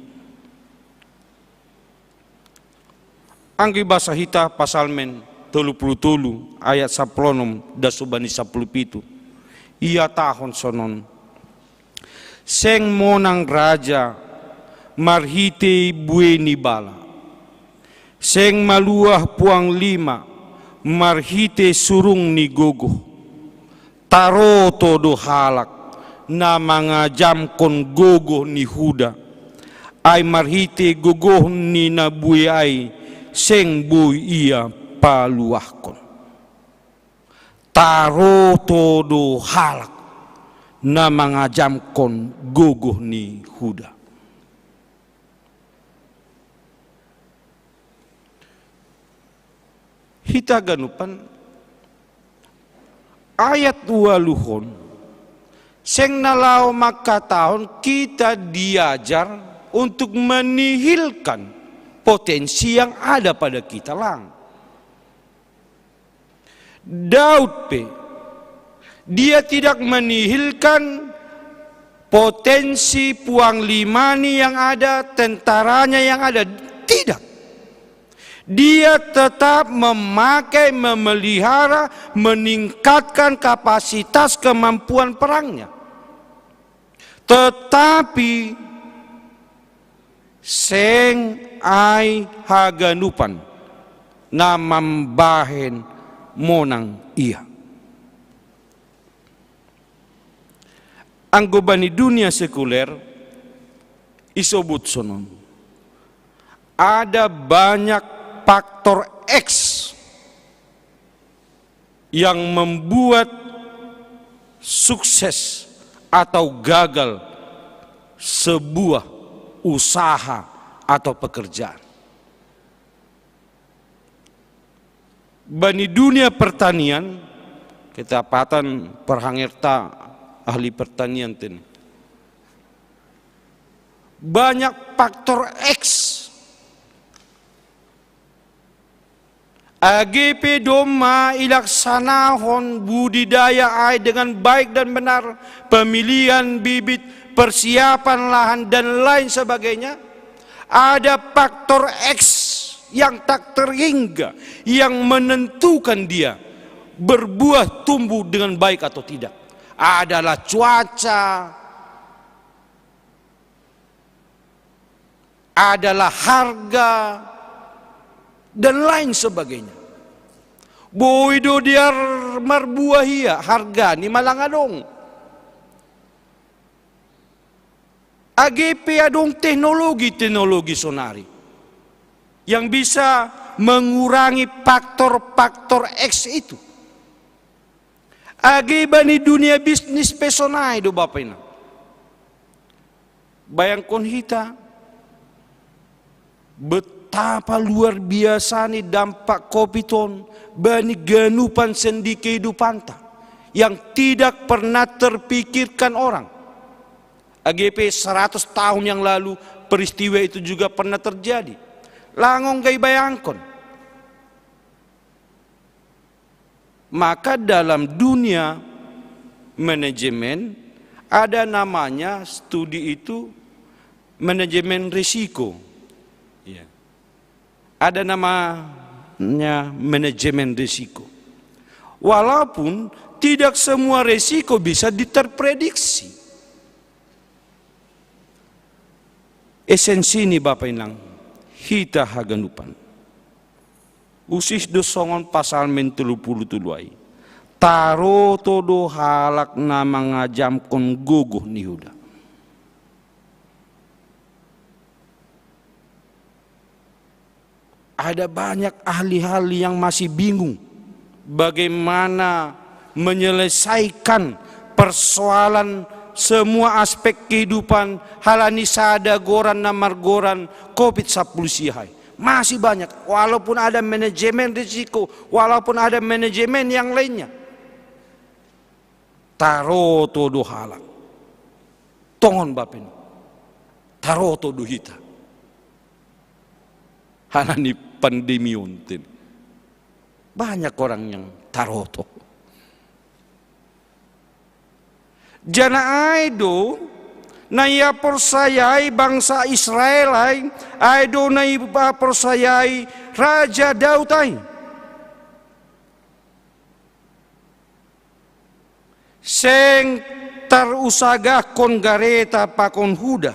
Anggi basa hita Pasalmen tolu puluh tolu ayat sapuluh onom das bani sapuluh pitu. Ia tahun sonon. Seng monang raja marhite bue ni bala. Seng maluah puang lima marhite surung ni gogoh. Taroto do halak na mangajamkon gogoh ni Huda. Ai marhite gogoh ni na bue ai seng boi ia paluahkon. Taroto do halak na mangajamkon gogoh ni Huda. Hita ganupan, ayat waluhon seng na laho mangkatahon kita diajar untuk menihilkan potensi yang ada pada kita lang. Daud pe, dia tidak menihilkan potensi puang limani yang ada, tentaranya yang ada. Tidak. Dia tetap memakai, memelihara, meningkatkan kapasitas kemampuan perangnya. Tetapi seng ai haganupan na mambahen monang ia. Anggo bani dunia sekuler isobut sonon. Ada banyak faktor X yang membuat sukses atau gagal sebuah usaha atau pekerjaan. Bani dunia pertanian, ketapatan perhangerta ahli pertanian tene. Banyak faktor X. Age pe domma ilaksanahon budidaya ai dengan baik dan benar, pemilihan bibit, persiapan lahan, dan lain sebagainya, ada faktor X yang tak terhingga, yang menentukan dia berbuah tumbuh dengan baik atau tidak. Adalah cuaca, adalah harga, dan lain sebagainya. Boi do dia marbuah ia, harga ni ma lang adong. Age pe adong teknologi-teknologi sonari yang bisa mengurangi faktor-faktor X itu. Age bani dunia bisnis pe sonai do bapa ina. Bayangkon hita, betapa luar biasa ni dampak covid on bani ganupan sendi kehidupanta yang tidak pernah terpikirkan orang. Age pe seratus tahun yang lalu peristiwa itu juga pernah terjadi. Langong gai bayangkon. Maka dalam dunia manajemen ada namanya studi itu manajemen risiko. Ya. Ada namanya manajemen risiko. Walaupun tidak semua risiko bisa diterprediksi. Esensi ni Bapa inang, hita haganupan. Usis do songon pasal mentelu pulu tolu ai. Taroto do halak na mangajamkon gogoh ni Huda. Ada banyak ahli-ahli yang masih bingung bagaimana menyelesaikan persoalan semua aspek kehidupan halani sada goran na margoran covid sampulu siahai. Masih banyak, walaupun ada manajemen risiko, walaupun ada manajemen yang lainnya. Taroto do halak. Tongon bapen. Taroto do hita. Halani pandemi onten. Banyak orang yang taroto. Jana ai do na ia porsayai bangsa Israel ai, ai do na ia porsayai Raja Daud ai. Seng tarusagahkon gareta pakon Huda.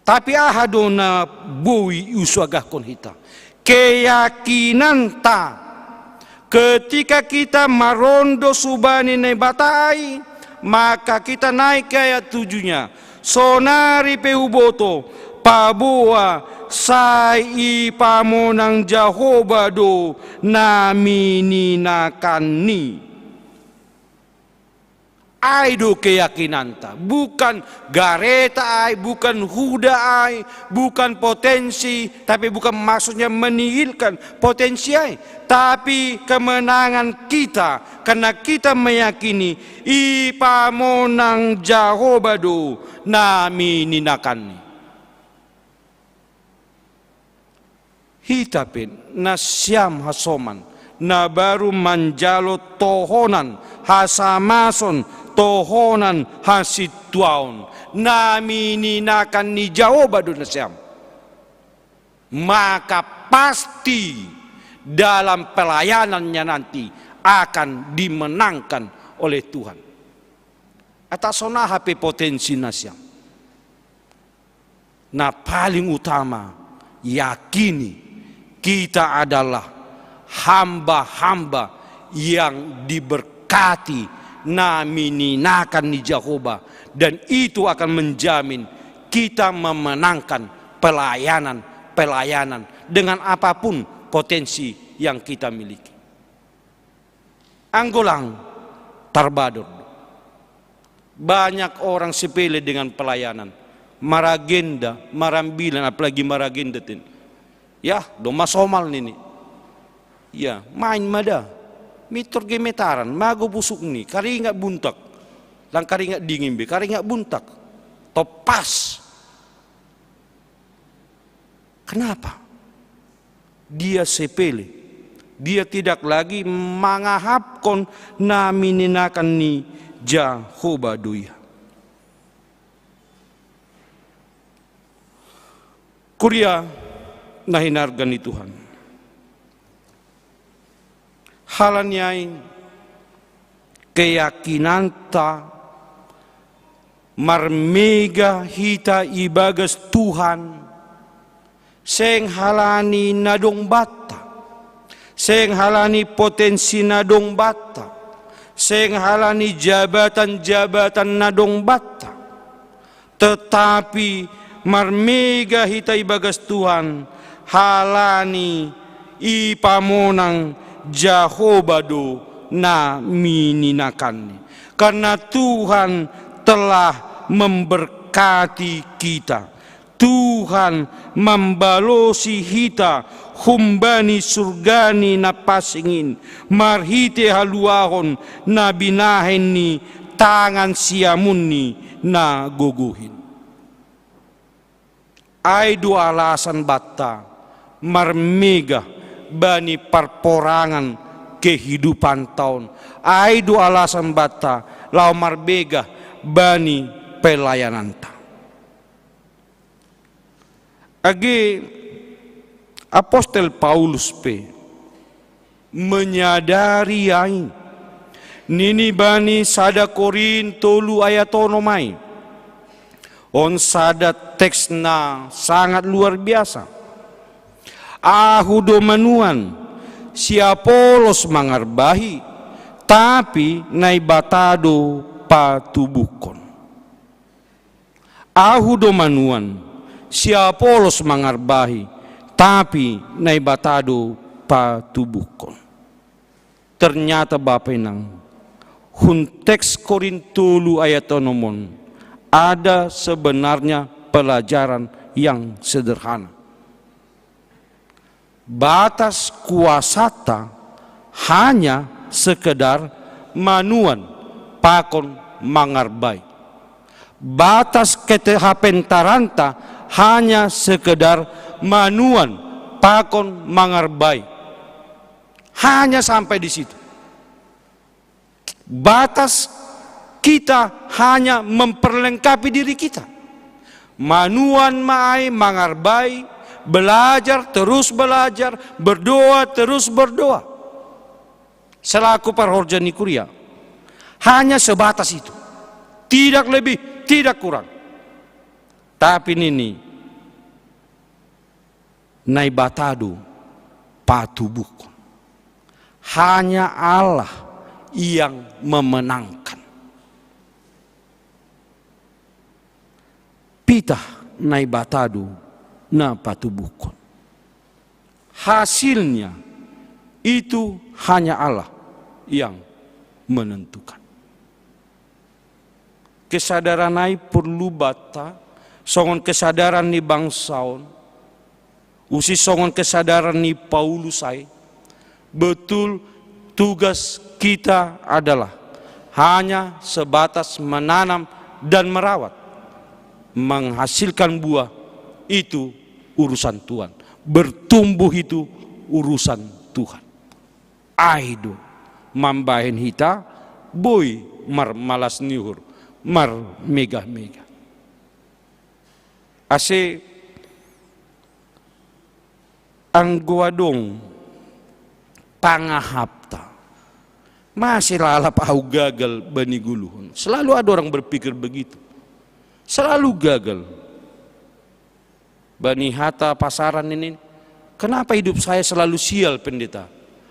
Tapi aha do na boi iusagahkon hita? Keyakinanta. Ketika kita marondo subani Naibata ai, maka kita naik ke ayat tujuhnya. Sonari pe huboto, paboa sai ipamonang Jahoba do na mininakanni. Ai do keyakinanta, bukan gareta ai, bukan Huda ai, bukan potensi, tapi bukan maksudnya menihilkan potensi ai, tapi kemenangan kita karena kita meyakini ipamonang Jahoba do na mininakanni. Hita pe nasiam hasoman na baru manjalo tohonan hasamason, tohonan hasintuaon, na mininakan ni Jahoba do nasiam. Maka pasti dalam pelayanannya nanti akan dimenangkan oleh Tuhan. Atau sonaha pe potensi nasiam. Na paling utama, yakini kita adalah hamba-hamba yang diberkati, na mininakan ni Jahoba, dan itu akan menjamin kita memenangkan pelayanan-pelayanan dengan apapun potensi yang kita miliki. Anggo lang tarbador. Banyak orang sepele dengan pelayanan. Maragenda, marambilan, apalagi maragenda ten. Ya, domma somal nini. Ya, main mada. Mitor gemetaran, mago busuk ni, karingat buntak. Lang karingat dingin be, karingat buntak. Topas. Kenapa? Dia sepele. Dia tidak lagi mangahapkon na mininakan ni Jahoba do ia. Kuria na hinarga ni Tuhan. Halani ai keyakinanta marmega hita ibagas Tuhan, seng halani na dong banta, seng halani potensi na dong banta, seng halani jabatan-jabatan na dong banta, tetapi marmega hita ibagas Tuhan, halani ipamonang Jahoba do na mininakanni. Karena Tuhan telah memberkati kita. Tuhan mambalosi hita humbani surgani na pansing in, marhite haluahon na binahen ni tangan siamunni na gogohin. Ai do alasan banta marmega bani parporangan kehidupanta on. Ai do alasan banta laho marmega bani pelayananta. Age apostel Paulus pe menyadari ai. Nini bani sada Korin tolu ayat onom ai. On sada teks na sangat luar biasa. Ahu do manuan, si Apolos mangarbahi, tapi Naibata do patubuhkon. Ahu do manuan, si Apolos mangarbahi, tapi Naibata do patubuhkon. Ternyata Bapa Inang, hun teks Korin tolu ayat onom on, ada sebenarnya pelajaran yang sederhana. Batas kuasata hanya sekedar manuan pakon mangarbai. Batas kete-, hapentaranta hanya sekedar manuan pakon mangarbai. Hanya sampai di situ. Batas kita hanya memperlengkapi diri kita. Manuan ma ai mangarbai, belajar, terus belajar, berdoa, terus berdoa. Selaku parhorja ni kuria. Hanya sebatas itu. Tidak lebih, tidak kurang. Tapi nini, Naibata do patubuhkon. Hanya Allah yang memenangkan. Pitah Naibata do na patubuhkon. Hasilnya itu hanya Allah yang menentukan. Kesadaran ai porlu banta, songon kesadaran ni bangsa on, usi songon kesadaran ni Paulus ai. Betul, tugas kita adalah hanya sebatas menanam dan merawat. Menghasilkan buah itu urusan Tuhan. Bertumbuh itu urusan Tuhan. Ai do mambahen hita boi marmalas ni uhur, marmegah-megah. Ase anggo adong pangahapta, mase lalap ahu gagal bani goluhon. Selalu ada orang berpikir begitu. Selalu gagal. Bani hata pasaran ini, kenapa hidup saya selalu sial, Pendeta?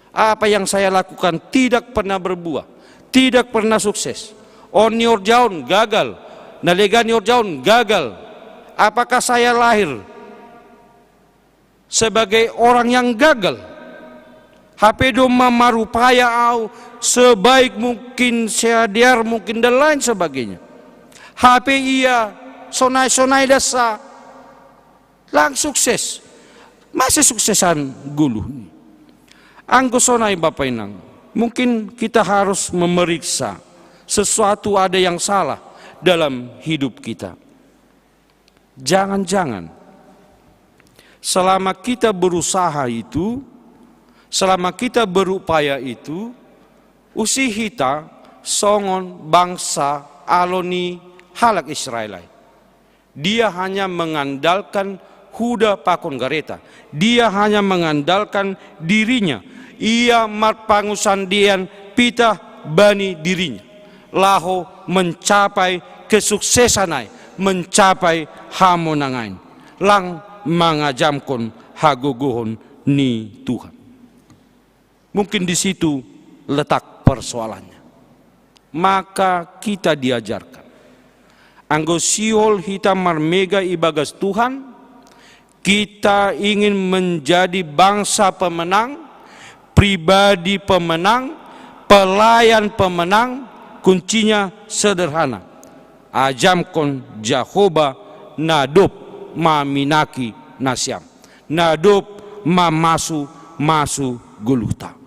Apa yang saya lakukan tidak pernah berbuah, tidak pernah sukses. On ni horjaon gagal, na lega ni horjaon gagal. Apakah saya lahir sebagai orang yang gagal? Hape domma marupaya ahu sebaik mungkin, seadear mungkin, dan lain sebagainya. Hape ia sonai-sonai dasa lang sukses. Mase suksesan goluh ni? Anggo sonai, Bapa Inang, mungkin kita harus memeriksa sesuatu ada yang salah dalam hidup kita. Jangan-jangan selama kita berusaha itu, selama kita berupaya itu, usi hita songon bangsa alo ni halak Israel ai. Dia hanya mengandalkan huda pakon gareta. Dia hanya mengandalkan dirinya. Ia marpangusandean pitah bani dirinya laho mencapai kesuksesan ai, mencapai hamonangan ai, lang mangajamkon hagogohon ni Tuhan. Mungkin di situ letak persoalannya. Maka kita diajarkan, anggo sihol hita marmegah ibagas Tuhan, kita ingin menjadi bangsa pemenang, pribadi pemenang, pelayan pemenang, kuncinya sederhana. Ajamkon Jahowa na dob maminaki nasiam, na dob mamasu-masu goluhta.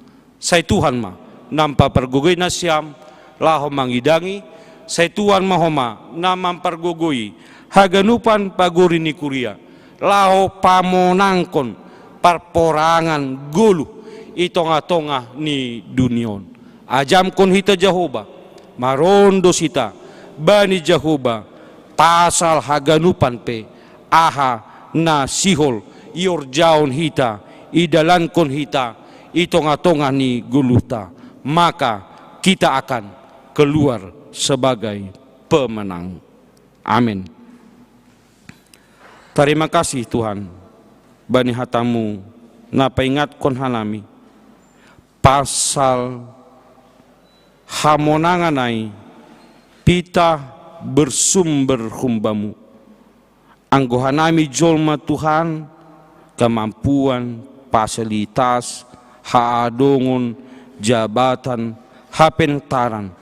Sai Tuhan ma na mampargogoi nasiam laho mangidangi, sai Tuhan ma homa na mampargogoi haganupan pagori ni kuria, laho pamonangkon parporangan goluh i tongah-tongah ni dunia on. Ajamkon hita Jahowa, marondos hita bani Jahowa, pasal haganupan pe aha na sihol ihorjahon hita, idalankon hita i tongah-tongah ni goluhta, maka kita akan keluar sebagai pemenang. Amin. Tarima kasih Tuhan, bani hatamu na paingatkon hanami pasal hamonangan ai, pitah bersumber humbamu. Anggo hanami jolma Tuhan, kamampuan, fasilitas, haadongon, jabatan, hapentaran,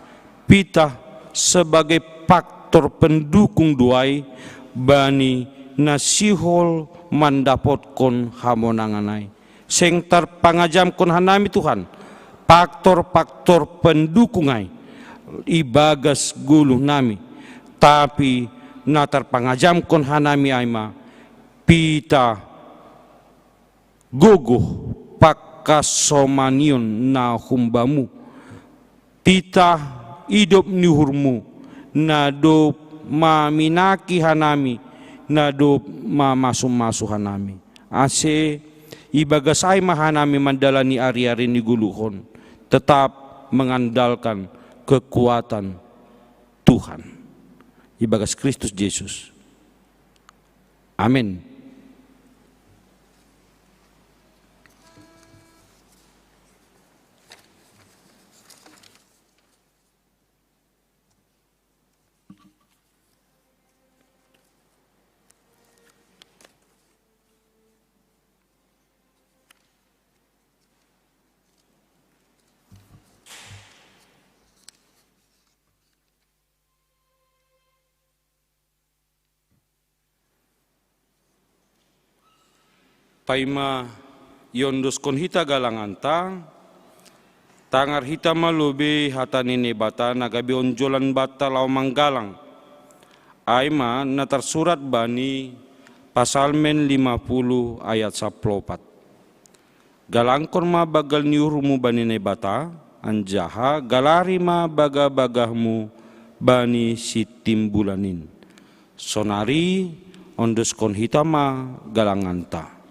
pitah sebagai faktor pendukung do ai bani na sihol mandapotkon hamonangan ai. Seng tarpangajamkon hanami Tuhan, faktor-faktor pendukung ai ibagas goluh nami, tapi na tarpangajamkon hanami ai ma pitah gogoh pangkasomanion na humbamu, pitah idop ni uhurmu, na dob maminaki hanami, na dob mamasu-masu hanami. Ase ibagas ai ma hanami mandalani ari-ari ni goluhon, tetap mengandalkan kekuatan Tuhan. Ibagas Kristus Jesus. Amin. Paima iondoskon hita galanganta, tangar hita ma lobei hata ni Naibata na gabe onjolan banta laho manggalang. Ai ma na tarsurat bani Pasalmen lima puluh ayat saplopat. Galangkon ma banggal ni uhurmu bani Naibata, anjaha galari ma bagah-bagahmu bani Sitimbulan in. Sonari ondoskon hita ma galanganta.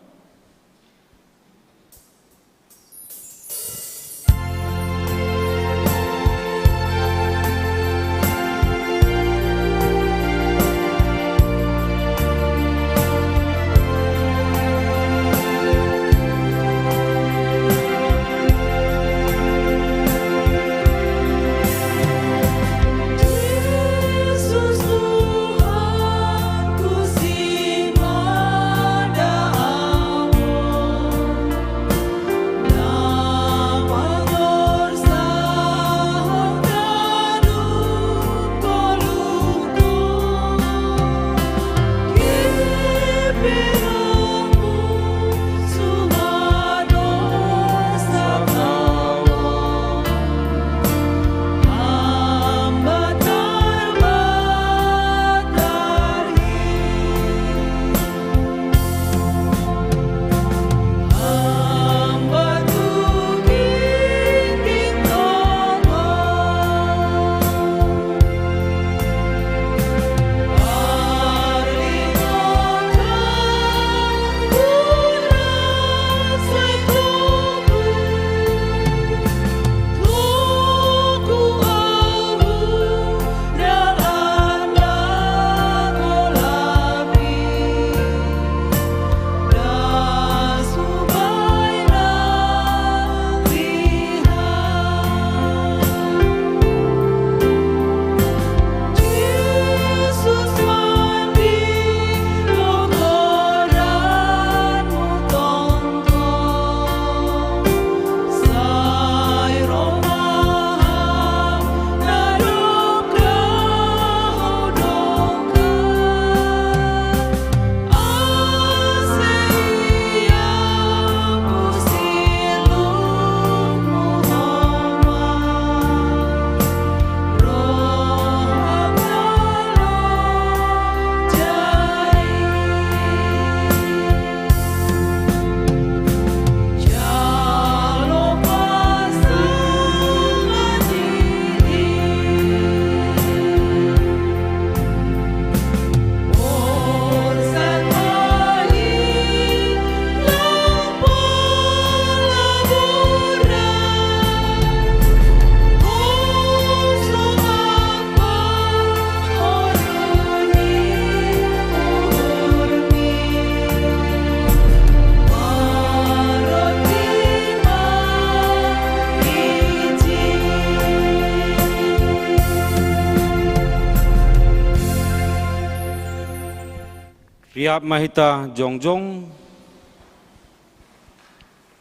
Riap ma hita jongjong,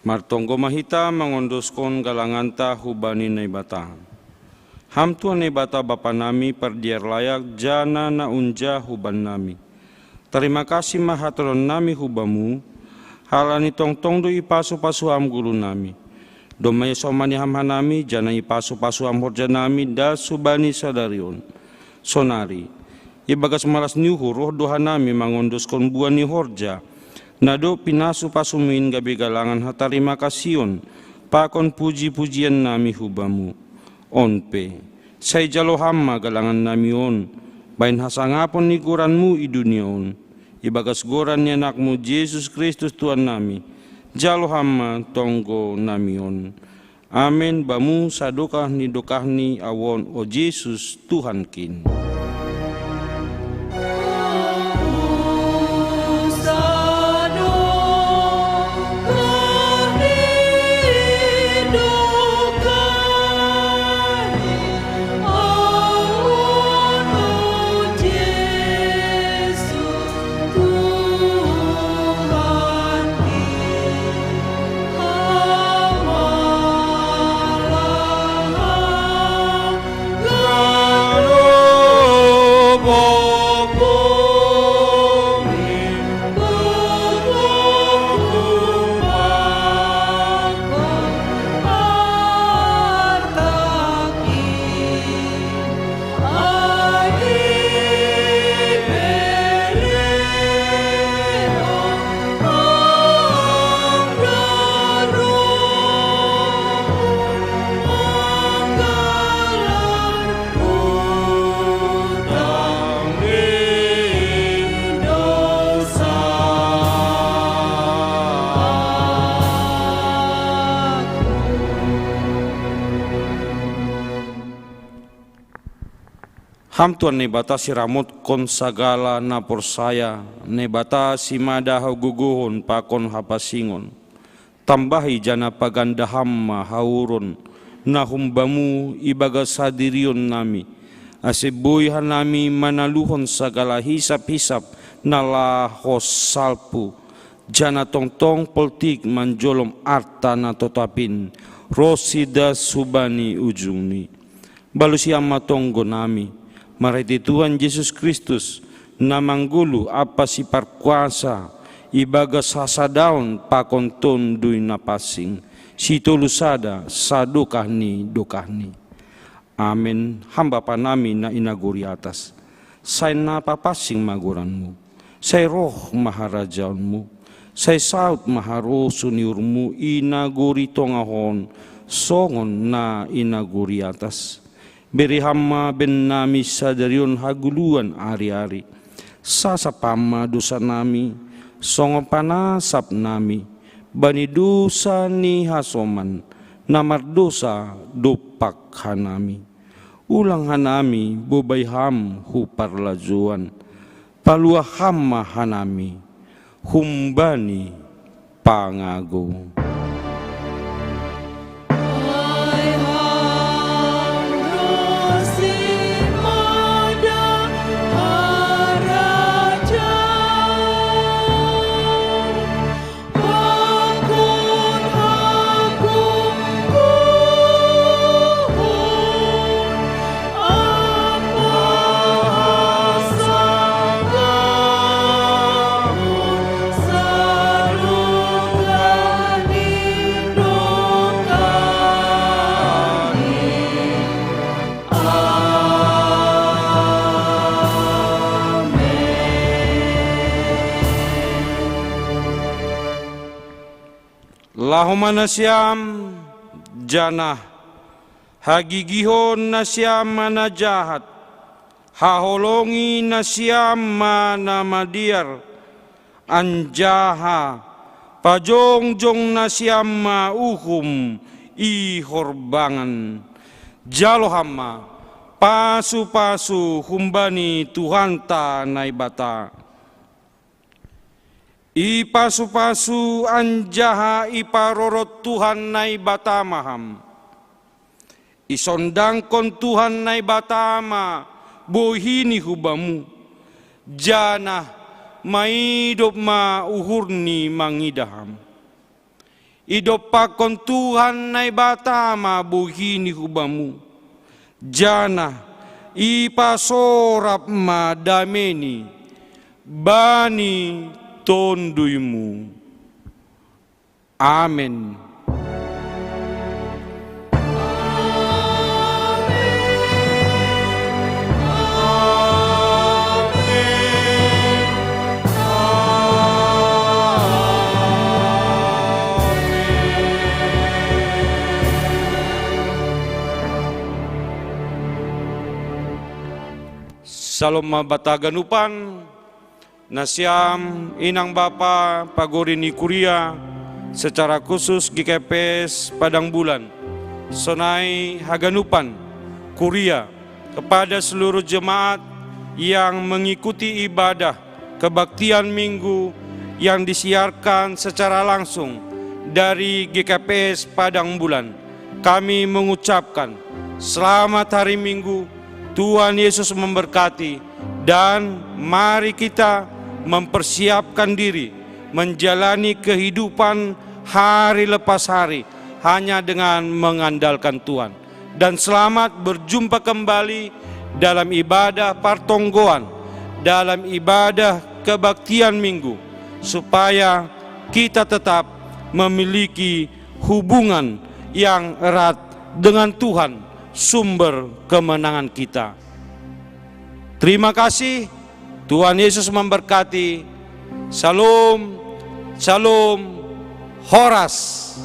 martonggo ma hita mangondoskon galanganta hubani Naibata. Ham Tuhan Naibata Bapa nami pardiar layak jana na unja hubannami. Tarima kasih ma hatoron nami hubamu, halani tongtong do ipasu-pasu am gulu nami. Domma ia somani ham hanami, jana ipasu-pasu am horja nami das hubani sadari on. Sonari, ibagas malas ni uhur roh do hanami mangondoskon buah ni horja, na do pinasu-pasumin gabe galangan hatarima kasion, pakon puji-pujian nami hubamu. On pe, sai jalo ham ma galangan nami on, bain hasangapon ni goranmu i dunia on, ibagas goran ni anakmu Jesus Kristus Tuhan nami, jalo ham ma tonggo nami on. Amen, bamu sadokah ni dokah ni awon o Jesus Tuhan kin. Ham Tuhan Naibata siramotkon sagala na porsaya, Naibata simada hagogohon pakon hapansingon. Tambahi jana paganda ham ma hauron na humbamu ibagas hadirion nami, ase boi hanami manaluhon sagala hisap-hisap na laho salpu, jana tongtong poltik manjolom arta na totapin, ronsi das hubani ujungni. Balusi am ma tonggo nami, marhite Tuhan Jesus Kristus, na manggoluh ampa siparkuasa ibagas hasadaon pakon Tonduy Napansing, sitolu sada sadokah ni dokahni. Amen. Ham Bapa nami na i nagori atas, sai na papansing ma goranmu. Sai roh ma harajaonmu, sai saut ma harosuh ni uhurmu i nagori tongah on, songon na i nagori atas. Bere ham ma bennami sadari on hagoluhan ari-ari. Sasap ham ma dosanami, songon panasap nami bani dosa ni hasoman na mardosa dompak hanami. Ulang hanami bobai ham hu parlajouan, paluah ham ma hanami humbani pangagou. Laho ma nasiam, janah hagigihon nasiam ma na jahat, haholongi nasiam ma na madear, anjaha pajongjong nasiam ma uhum i horbangan. Jalo ham ma pasu-pasu humbani Tuhanta Naibata. Ipasu-pasu anjaha iparorot Tuhan Naibata ma ham. Isondangkon Tuhan Naibata ma bohini hubamu, janah Maidop ma uhurni mangidah Ham. Idompakkon Tuhan Naibata ma bohini hu Bamu, janah ipasorap ma dameiNi bani tonduyMu. Amen. Salom ma banta haganupan, nasiam inang bapa pagori ni kuria, secara khusus G K P S Padang Bulan, sonai haganupan kuria, kepada seluruh jemaat yang mengikuti ibadah kebaktian Minggu yang disiarkan secara langsung dari G K P S Padang Bulan. Kami mengucapkan selamat hari Minggu, Tuhan Yesus memberkati, dan mari kita mempersiapkan diri menjalani kehidupan hari lepas hari hanya dengan mengandalkan Tuhan. Dan selamat berjumpa kembali dalam ibadah partonggoan, dalam ibadah kebaktian Minggu, supaya kita tetap memiliki hubungan yang erat dengan Tuhan, sumber kemenangan kita. Terima kasih, Tuhan Yesus memberkati. Shalom, shalom, horas.